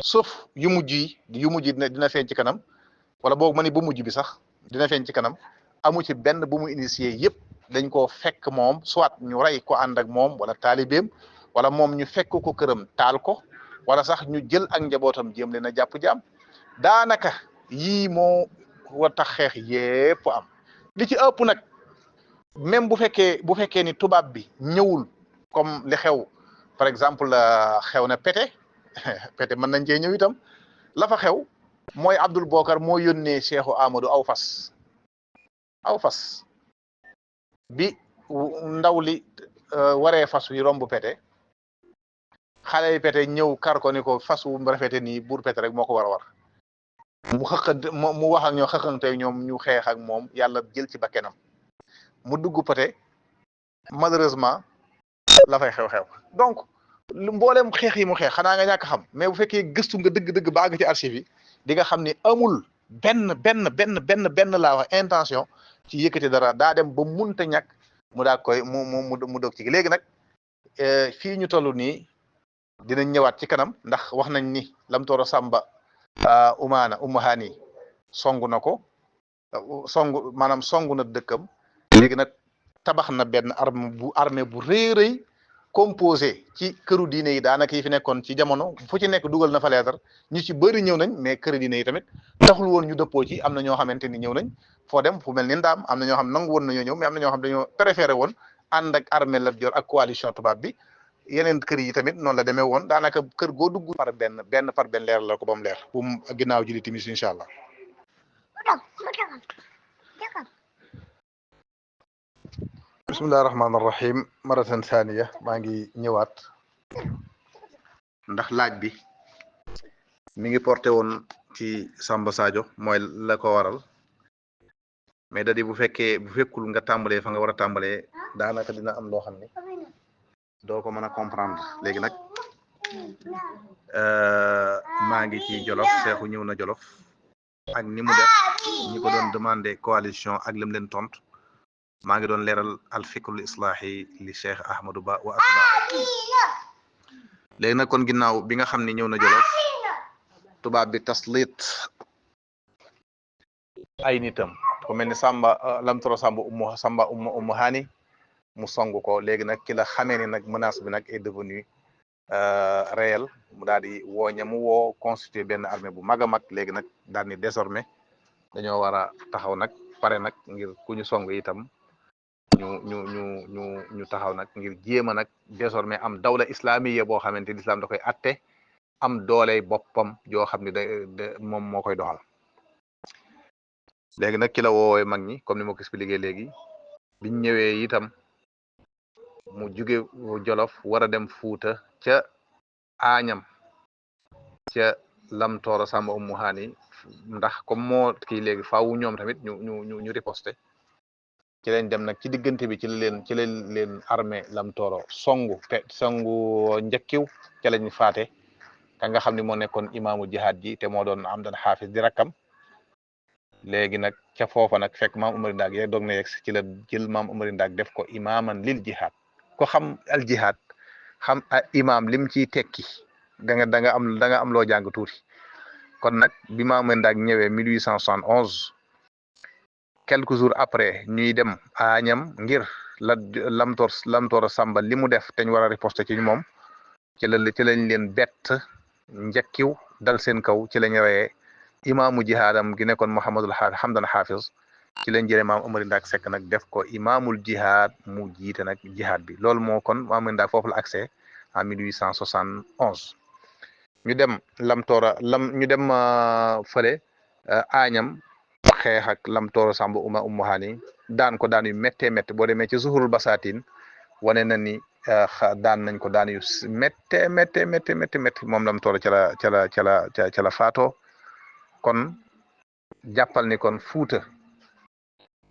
sauf yu mujj yi dina feeñ ci kanam wala boog ma ni bu mujj bi sax dina feeñ ci kanam amu ci benn bu mu initié yëpp dañ koo fekk moom soit ñu rey ko ànd ak moom wala taalibeem wala moom ñu fekk ko këram taal ko wala sax ñu jël ak njabootam jéem leen a jàpp jaam daanaka yii moo war tax xeex yépp am li ci ëpp nag même bu fekkee ni tubaab bi ñëwul comme li xew par exemple xew na Pété Pété mën nañ cee ñëw itam la fa xew mooy Abdul Bokar moo yónnee Cheikhu Amadou aw fas bi ndaw li waree fas wi romb Pété xale yi Pété ñëw kar ko ni ko fas wu rafete nii buur Pété rek moo ko war a war mu wax ak ñoo xëqante ñoom ñu xeex ak moom yàlla jël ci bakkenam mu dugg Pété malheureusement la fay xew-xew donc mboolem xeex yi mu xeex xanaa nga ñàkk xam mais bu fekkee gëstu nga dëgg-dëgg ba àgg ci archive yi di nga xam ni amul benn laa wax intention ci yëkkati dara daa dem ba munta ñàkk mu daa koy mu dog ci léegi nag fii ñu toll nii dinañ ñëwaat ci kanam ndax wax nañ ni lam tooro Samba Umahani songu na ko songu na dëkkam léegi nag tabax na benn armée bu rëy composé ci këru diine yi daanaka yi fi nekkoon ci jamono fu ci nekk dugal na fa leetar ñu ci bëri ñëw nañ mais këru diine yi tamit taxul woon ñu dëppoo ci am na ñoo xamante ni ñëw nañ foo dem fu mel ni Ndaam am na ñoo xam nangu woon nañoo ñëw mais am na ñoo xam dañoo préféré woon ànd ak armée Lat Joor ak coalition tubaab bi yeneen kër yi tamit noonu la demee woon daanaka kër goo dugg par benn leer la ko ba mu leer bu mu ginnaaw julli timis incha allah. bismillahi rahmaani rahim maratan thaniya maa ngi ñëwaat ndax laaj bi mi ngi porté woon ci Samba Sadio mooy la ko waral mais da di bu fekkul nga tàmbalee fa nga war a tàmbalee daanaka dina am loo xam ne doo ko mën a comprendre léegi nag maa ngi ci Jolof Seexu ñëw na Jolof ak ni mu def ñi ko doon demandé coalition ak lim leen tontu maa ngi doon leeral al fikrul islaahi li Cheikh Ahmadou Ba wa atbaa léegi nag kon ginnaaw bi nga xam ne ñëw na Jolof tubaab bi taslit ay nitam ko mel ni lam toro Samba Umu Hani mu song ko léegi nag ki la xamee ni nag menace bi nag est devenu réel mu daal di woo constitué benn armée bu mag a mag léegi nag daal ni désormais dañoo war a taxaw nag pare nag ngir ku ñu song itam ñu taxaw nag ngir jéem a nag désormais am dawla islamiya boo xamante ni islam da koy atte am dooley boppam joo xam ne moom moo koy doxal léegi nag ki la woowee mag ñi comme ni ma ko expliqué léegi biñ ñëwee itam mu juge Jolof war a dem Fuuta ca Añam ca Lamtooro Samba Ummu Haani ndax comme moo kii léegi faawu ñoom tamit ñu riposte ci lañ dem nag ci diggante bi ci lañ leen armée Lamtooro songu njëkkiw ca lañ faate ka nga xam ne moo nekkoon imaamu jihaad ji te moo doon Amdan Xaafis di rakkam léegi nag ca foofa nag fekk maam Umari Ndaag yeg doog na yegg ci la jël maam Umari Ndaag def ko imaaman lil jihaad ko xam al jihaad xam imaam lim ciy tekki da nga am loo jàng tuuti kon nag bi maam Umari Ndaag ñëwee 1871 quelques jours après ñuy dem Añam ngir Lamtoor Samba li mu def te ñu war a riposte ci moom ci lañ leen bett njëkkiw dal seen kaw ci lañ reyee imaamu jihaadam gi nekkoon Mouhamadul Hamdan Hafiz ci lañ jëlee maam Amari Ndaak Seck nag def ko imaamul jihaad mu jiite nag jihaad bi loolu moo kon maam Amari Ndaak foofu la accès en 1871 ñu dem ñu dem fële Añam xeex ak Lamtooro Samba Ummu Haani daan ko daan yu méttee métti boo demee ci Zuhurul Basaatin wane na ni daan nañ ko daan yu méttee métti moom Lamtooro ca la faatoo kon jàppal ni kon Fuuta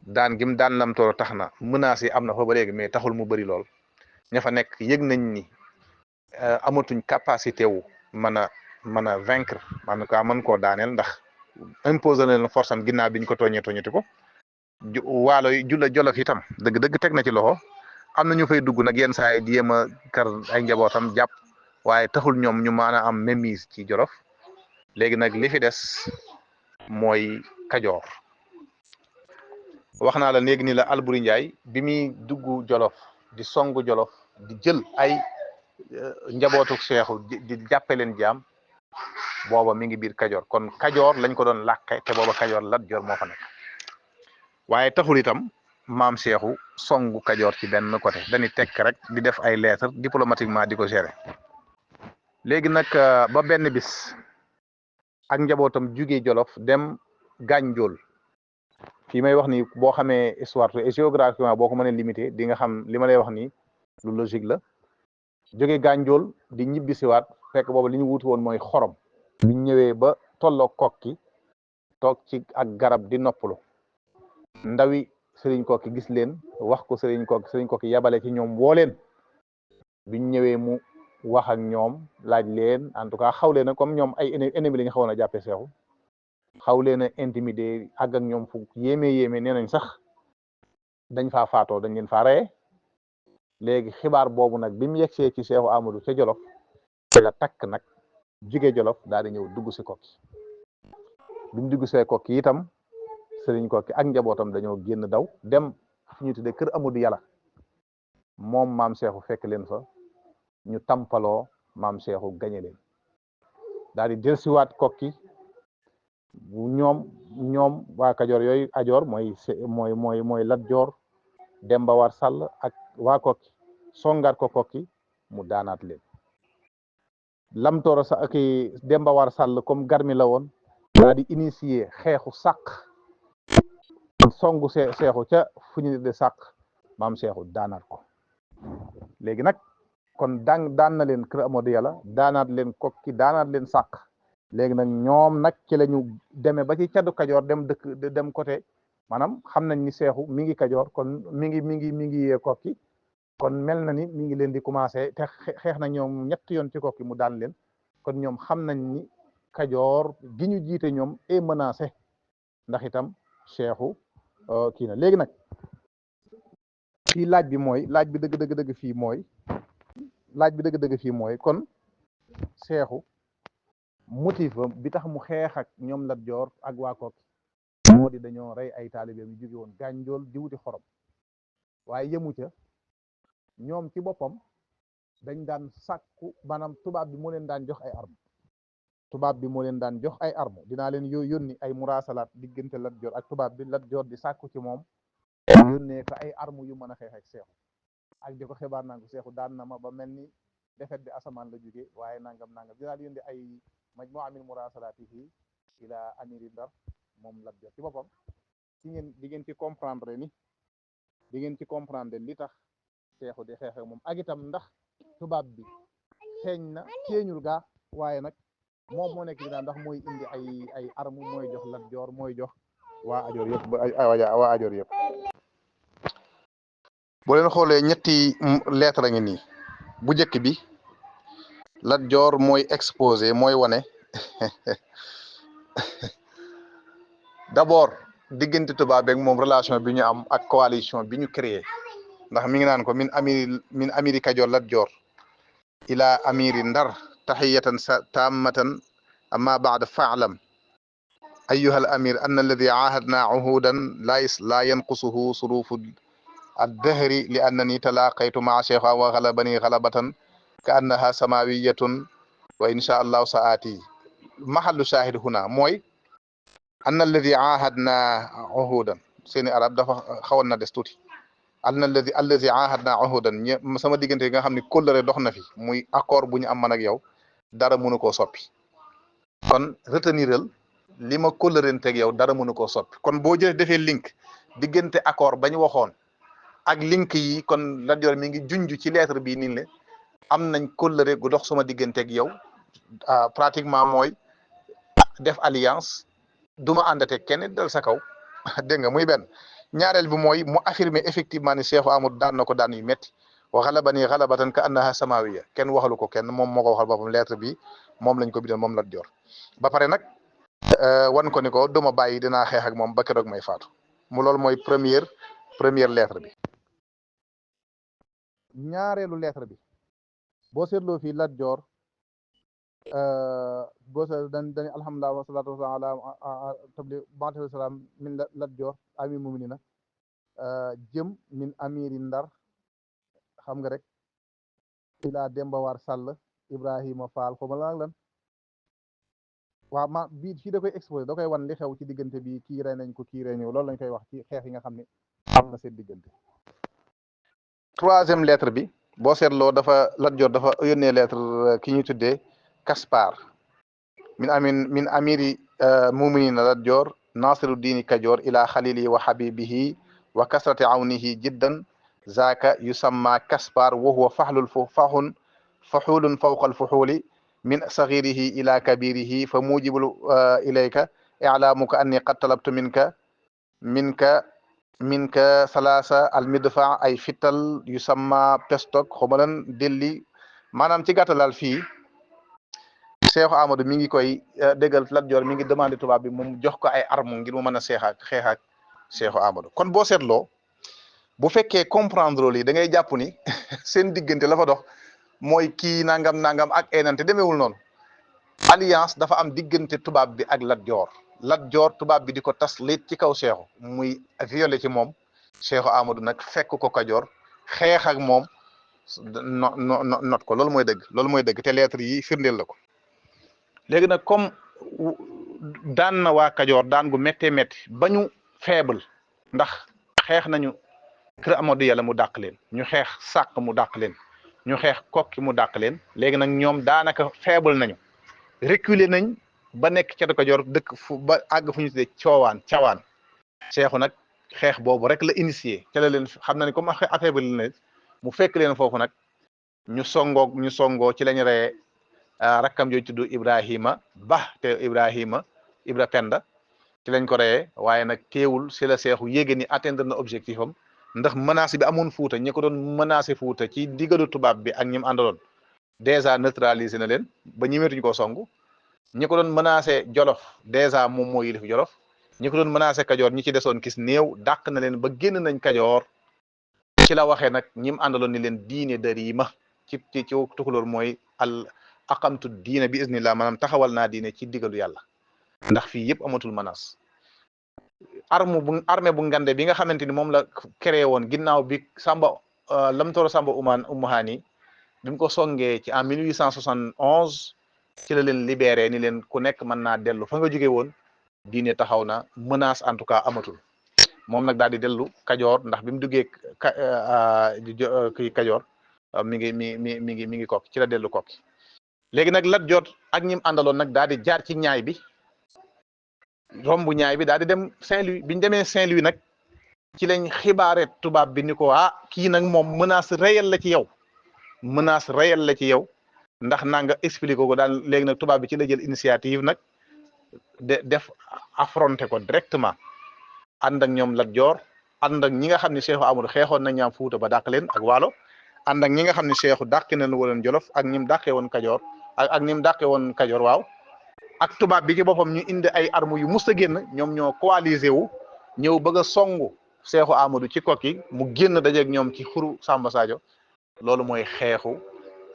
daan gim daan Lamtooro tax na menaces yi am na fa ba léegi mais taxul mu bëri lool ña fa nekk yëg nañ ni amatuñ capacité wu mën a vaincre mën koo daaneel ndax imposé na leen force am ginnaaw bi ñu ko tooñati ko waalo yi Jolof itam dëgg teg na ci loxo am na ñu fay dugg nag yenn saa yi di yéem a kar ay njabootam jàpp waaye taxul ñoom ñu mën a am mémise ci Jolof léegi nag li fi des mooy Kajoor wax naa la léegi ni la Alburi Njaay bi muy dugg Jolof di songu Jolof di jël ay njabootu Seexu di jàppe leen jaam booba mi ngi biir Kajoor kon Kajoor lañ ko doon làqe te booba Kajoor Lat Joor moo fa nekk waaye taxul itam maam Seexu songu Kajoor ci benn côté dañuy tekk rek di def ay lettres diplomatiquement di ko gérer léegi nag ba benn bis ak njabootam jugee Jolof dem Gànjool fii may wax ni boo xamee histoire et géographiquement boo ko mënee limité di nga xam li ma lay wax ni lu logique la jóge Gànjool di ñibbisiwaat fekk boobu li ñu wutu woon mooy xorom biñ ñëwee ba tolloo kokki toog ci ak garab di noppalu ndawi sëriñ kokki gis leen wax ko sëriñ kokki yabale ci ñoom woo leen biñ ñëwee mu wax ak ñoom laaj leen en tout cas xaw leen comme ñoom ay ennemi la ñu xawoon a jàppee Seexu xaw leen a intimider àgg ak ñoom fu yéeme nee nañ sax dañ faa faatoo dañ leen faa reye léegi xibaar boobu nag bi mu yegsee ci Seexu Amadou ca Jolof la takk nag jóge Jolof daal di ñëw dugg si kokki bi mu dugg see kokki itam sëriñ kokki ak njabootam dañoo génn daw dem fu ñu tuddee kër Amadou Yàlla moom maam Seexu fekk leen fa ñu tampaloo maam Seexu gañe leen daal di delsiwaat kokki ñoom waa Kajoor yooyu Ajoor mooy Lat Joor Demba War Sàll ak waa kokki songaat ko kokki mu daanaat leen Lamtooro sa ak Demba War Sàll comme garmi la woon daal di initier xeexu sàq songu Seexu ca fu ñu de sàq maam Seexu daanaat ko léegi nag kon daan na leen kër Amadou Yàlla daanaat leen kokki daanaat leen sàq léegi nag ñoom nag ci la ñu demee ba ci caddu Kajoor dem côté maanaam xam nañ ni Seexu mi ngi Kajoor kon mi ngi kokki kon mel na ni mi ngi leen di commencé te xeex na ñoom ñetti yoon ci kokki mu daan leen kon ñoom xam nañ ni Kajoor gi ñu jiite ñoom est menacé ndax itam Seexu kii na léegi nag fii laaj bi dëgg fii mooy kon Seexu motif bi tax mu xeex ak ñoom Lat Joor ak waa kokki moo di dañoo rey ay taalibeem yu jóge woon Gànjool di wuti xorom waaye yemu ca ñoom ci boppam dañ daan sàkku maanaam tubaab bi moo leen daan jox ay armes tubaab bi moo leen daan jox ay armes dinaa leen yónni ay murasalaat diggante Lat Joor ak tubaab bi Lat Joor di sàkku ci moom yónnee ko ay armes yu mën a xeex ak Seexu ak di ko xibaar naan ko Seexu daan na ma ba mel ni defet bi asamaan la jóge waaye nangam dinaa leen yónni ay majmu'a min murasalaatihi ila amiri Ndar moom Lat Joor ci boppam di ngeen ci comprendre li tax Seexu di xeex ak moom ak itam ndax tubaab bi xeeñ na xeeñul gaa waaye nag moom moo nekk dinaa ndax mooy indi ay arme mooy jox Lat Joor mooy jox waa Ajoor yëpp waa Ajoor yëpp boo leen xoolee ñetti lettre a ngi nii bu njëkk bi Lat Joor mooy exposé mooy wane d'abord diggante tubaab beeg moom relation bi ñu am ak coalition bi ñu créé ndax mi ngi naan ko min amiri Kajoor Lat Joor ila amiri Ndar taxiyatan tammatan amma baada faalam ayuha al amir an alladi aahadna uhudan la yanqusuhu surufu addahri li annani talaqaytu maa cheikha wa galabani galabatan ka annaha samawiyatun wa insha allahu saati mahallu shahid huna mooy anna alladi aahadna uhudan seeni arab dafa xawoon na des tuuti alladi aahadna uhudan sama diggante nga xam ne kóllëre dox na fi muy accord bu ñu am man ak yow dara mënu koo soppi kon reteniral li ma kóllërenteeg yow dara mënu koo soppi kon boo defee link diggante accord ba ñu waxoon ak link yi kon Lat Joor mi ngi junj ci lettre bi nii le am nañ kóllëre gu dox sama digganteeg yow pratiquement mooy def alliance duma àndateeg kenn dal sa kaw dégg nga muy benn ñaareel bi mooy mu affirmer effectivement ni Seexu Amadu daan na ko daan yu metti wa galabani galabatan ka annaha samawiya kenn waxalu ko kenn moom moo ko waxal boppam lettre bi moom lañ ko bindoon moom Lat Joor ba pare nag wan ko ni ko duma bàyyi dinaa xeex ak moom ba keroog may faatu mu loolu mooy première lettre bi ñaareelu lettre bi boo seetloo fii Lat Joor boo seetloo dañu alhamdulilah wa salaatu wa salaam ala tabli baatu salaam min Lat Joor amir muminina jëm min amiri Ndar xam nga rek ila Demba War Sall Ibrahima Fall xaw ma lan waaw ma bii fii da koy exposé da koy wan li xew ci diggante bi kii rey nañ ko kii rey ñëw loolu lañ koy wax ci xeex yi nga xam ne am na seen diggante troisième lettre bi boo seetloo dafa Lat Joor dafa yónnee lettre ki ñuy tuddee Kaspar min amiri muminina Lat Joor nasiru diini Kajoor ila xalili wa habibihi wa kasrati awnihi jiddan zaaka yusamma Kaspar wa huwa faxulun fawqa alfuxuli min saxirihi ila kabirihi fa mujibul ilayka iclaamuka anni qad talabtu minka salaasa almidfa ay fital yusamma pestok xomalan delli maanaam ci gàttalal fii Seexu Amadou mi ngi koy déggal Lat Joor mi ngi demandé tubaab bi moom jox ko ay arme ngir mu mën a xeex ak Seexu Amadou kon boo seetloo bu fekkee comprendre loolu yi da ngay jàpp ni seen diggante la fa dox mooy kii nangam ak enante demeewul noonu alliance dafa am diggante tubaab bi ak Lat Joor tubaab bi di ko tas lit ci kaw Seexu muy violé ci moom Seexu Amadou nag fekk ko Kajoor xeex ak moom not ko loolu mooy dëgg te lettre yi firndeel la ko léegi nag comme daan na waa Kajoor daan gu méttee métti ba ñu faible ndax xeex nañu kër Amadou Yàlla mu dàq leen ñu xeex sàq mu dàq leen ñu xeex kokki mu dàq leen léegi nag ñoom daanaka faible nañu reculer nañ ba nekk ca Kajoor dëkk ba àgg fu ñu tuddee cawaan Seexu nag xeex boobu rek la initié ca la leen xam na ne comme affaire bi la mu fekk leen foofu nag ñu songoo ci lañ reye rakkam jooju tudd Ibrahima Ba te Ibra Penda ci lañ ko reyee waaye nag teewul si la Seexu yéege ni atteindre na objectif am ndax menace bi amoon Fuuta ñi ko doon menacé Fuuta ci diggalu tubaab bi ak ñi mu àndaloon dèjà neutralisé na leen ba ñemeetuñu ko song ñi ko doon menacé Jolof dèjà moom moo yilif Jolof ñi ko doon menacé Kajoor ñi ci desoon kis néew dàq na leen ba génn nañ Kajoor ci la waxee nag ñi mu àndaloon ni leen diine darima ci tukulóor mooy al aqamtu diine bi iznillah maanaam taxawal naa diine ci digalu yàlla ndax fii yëpp amatul menace armée bu ngande bi nga xamante ni moom la créé woon ginnaaw bi Lamtooro Samba Umaani bi mu ko songee ci en 1871 ci la leen libéré ni leen ku nekk mën naa dellu fa nga jóge woon diine taxaw na menace en tout cas amatul moom nag daal di dellu Kajoor ndax bi mu duggee kii Kajoor mi ngi kokki ci la dellu kokki léegi nag Lat Joor ak ñim àndaloon nag daal di jaar ci ñaay bi romb ñaay bi daal di dem Saint-Louis bi ñu demee Saint-Louis nag ci lañ xibaare tubaab bi ni ko kii nag moom menace réelle la ci yow menace réelle la ci yow ndax naa nga expliqué ko daal léegi nag tubaab bi ci la jël initiative nag def affronté ko directement ànd ak ñoom Lat Joor ànd ak ñi nga xam ne Seexu Amadu xeexoon na ñaam Fuuta ba dàq leen ak Waalo ànd ak ñi nga xam ne Seexu dàq na woon Jolof ak ñim dàqee woon Kajoor ak ñim dàqee woon Kajoor waaw ak tubaab bi ci boppam ñu indi ay armes yu mus a génn ñoom ñoo coalisé wu ñëw bëgg a songu Seexu Amadu ci kokki mu génn dajeeg ñoom ci xuru Samba Sadio loolu mooy xeexu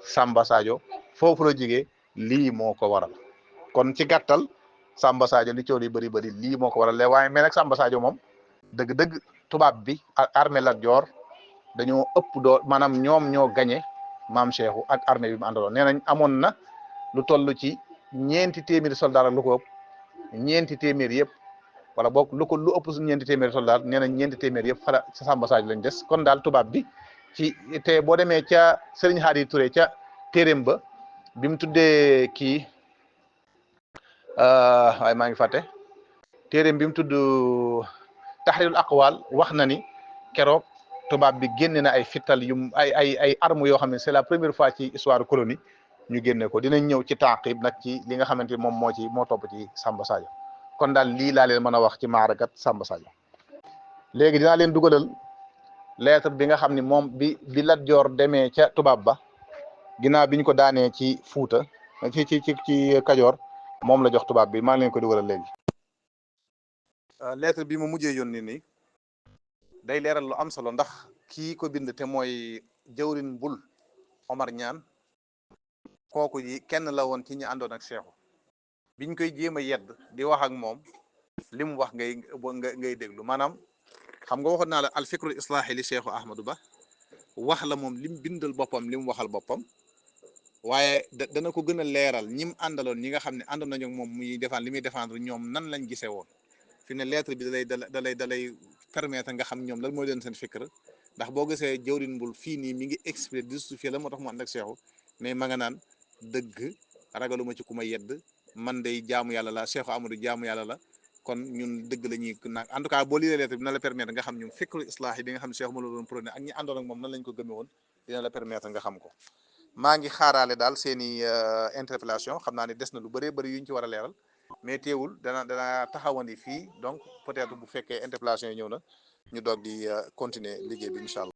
Samba Sadio foofu la jigee lii moo ko waral kon ci gàttal Samba Sadio li coow li bëri bëri lii moo ko waral waaye mais nag Samba Sadio moom dëgg-dëgg tubaab bi ak armée Lat Joor dañoo ëpp doo maanaam ñoom ñoo gañe maam Cheikhu ak armée bi mu àndaloon nee nañ amoon na lu toll ci ñeenti téeméeri soldat ak lu ko ëpp ñeenti téeméer yëpp wala boog lu ëpp su ñeenti téeméeri soldat nee nañ ñeenti téeméer yëpp fala sa Samba Sadio lañ des kon daal tubaab bi ci te boo demee ca Serigne Hadi Touré ca téeréem ba bi mu tuddee kii waaye maa ngi fàtte téeréem bi mu tudd Tahrirul Aqwal wax na ni keroog tubaab bi génne na ay fital yu ay armes yoo xam ne c'est la première fois ci histoire colonie ñu génne ko dinañ ñëw ci taqib nag ci li nga xamante ni moom moo topp ci Samba Sadio kon daal lii laa leen mën a wax ci maarakat Samba Sadio léegi dinaa leen dugalal lettre bi nga xam ne moom bi Lat Joor demee ca tubaab ba ginnaaw bi ñu ko daanee ci Fuuta ci Kajoor moom la jox tubaab bi maa ngi leen ko dugalal léegi. lettre bi mu mujjee yónni nii day leeral lu am solo ndax kii ko bind te mooy jëwrin bul Omar Ñaan kooku yi kenn la woon ci ñi àndoon ak Seexu biñ koy jéem a yedd di wax ak moom li mu wax ngay déglu maanaam xam nga waxoon naa la al fikrul islaahi li Seexu Ahmadu Ba wax la moom lim bindal boppam li mu waxal boppam waaye dana ko gën a leeral ñim àndaloon ñi nga xam ne àndoon nañu ak moom muy défendre li muy défendre ñoom nan lañ gisee woon fi ne lettre bi dalay permettre nga xam ñoom lan mooy leen seen fikr ndax boo gisee jëwrin bul fii nii mi ngi expliquer di justifier la moo tax mu ànd ak Seexu mais ma nga naan dëgg ragaluma ci ku ma yedd man day jaamu yàlla la Seexu Amadu jaamu yàlla la kon ñun dëgg la ñuy naan en tout cas boo liiree lettre bi na la permettre nga xam ñoom fikru islaahi bi nga xam ne Seexu ma la doon prôné ak ñi àndoon ak moom nan lañ ko gëmee woon dina la permettre nga xam ko maa ngi xaaraale daal seeni interpellation xam naa ne des na lu bëree bëri yu ñu ci war a leeral mais teewul dana taxawandi fii donc peut-être bu fekkee interpellation yi ñëw na ñu doog di continuer liggéey bi incha allah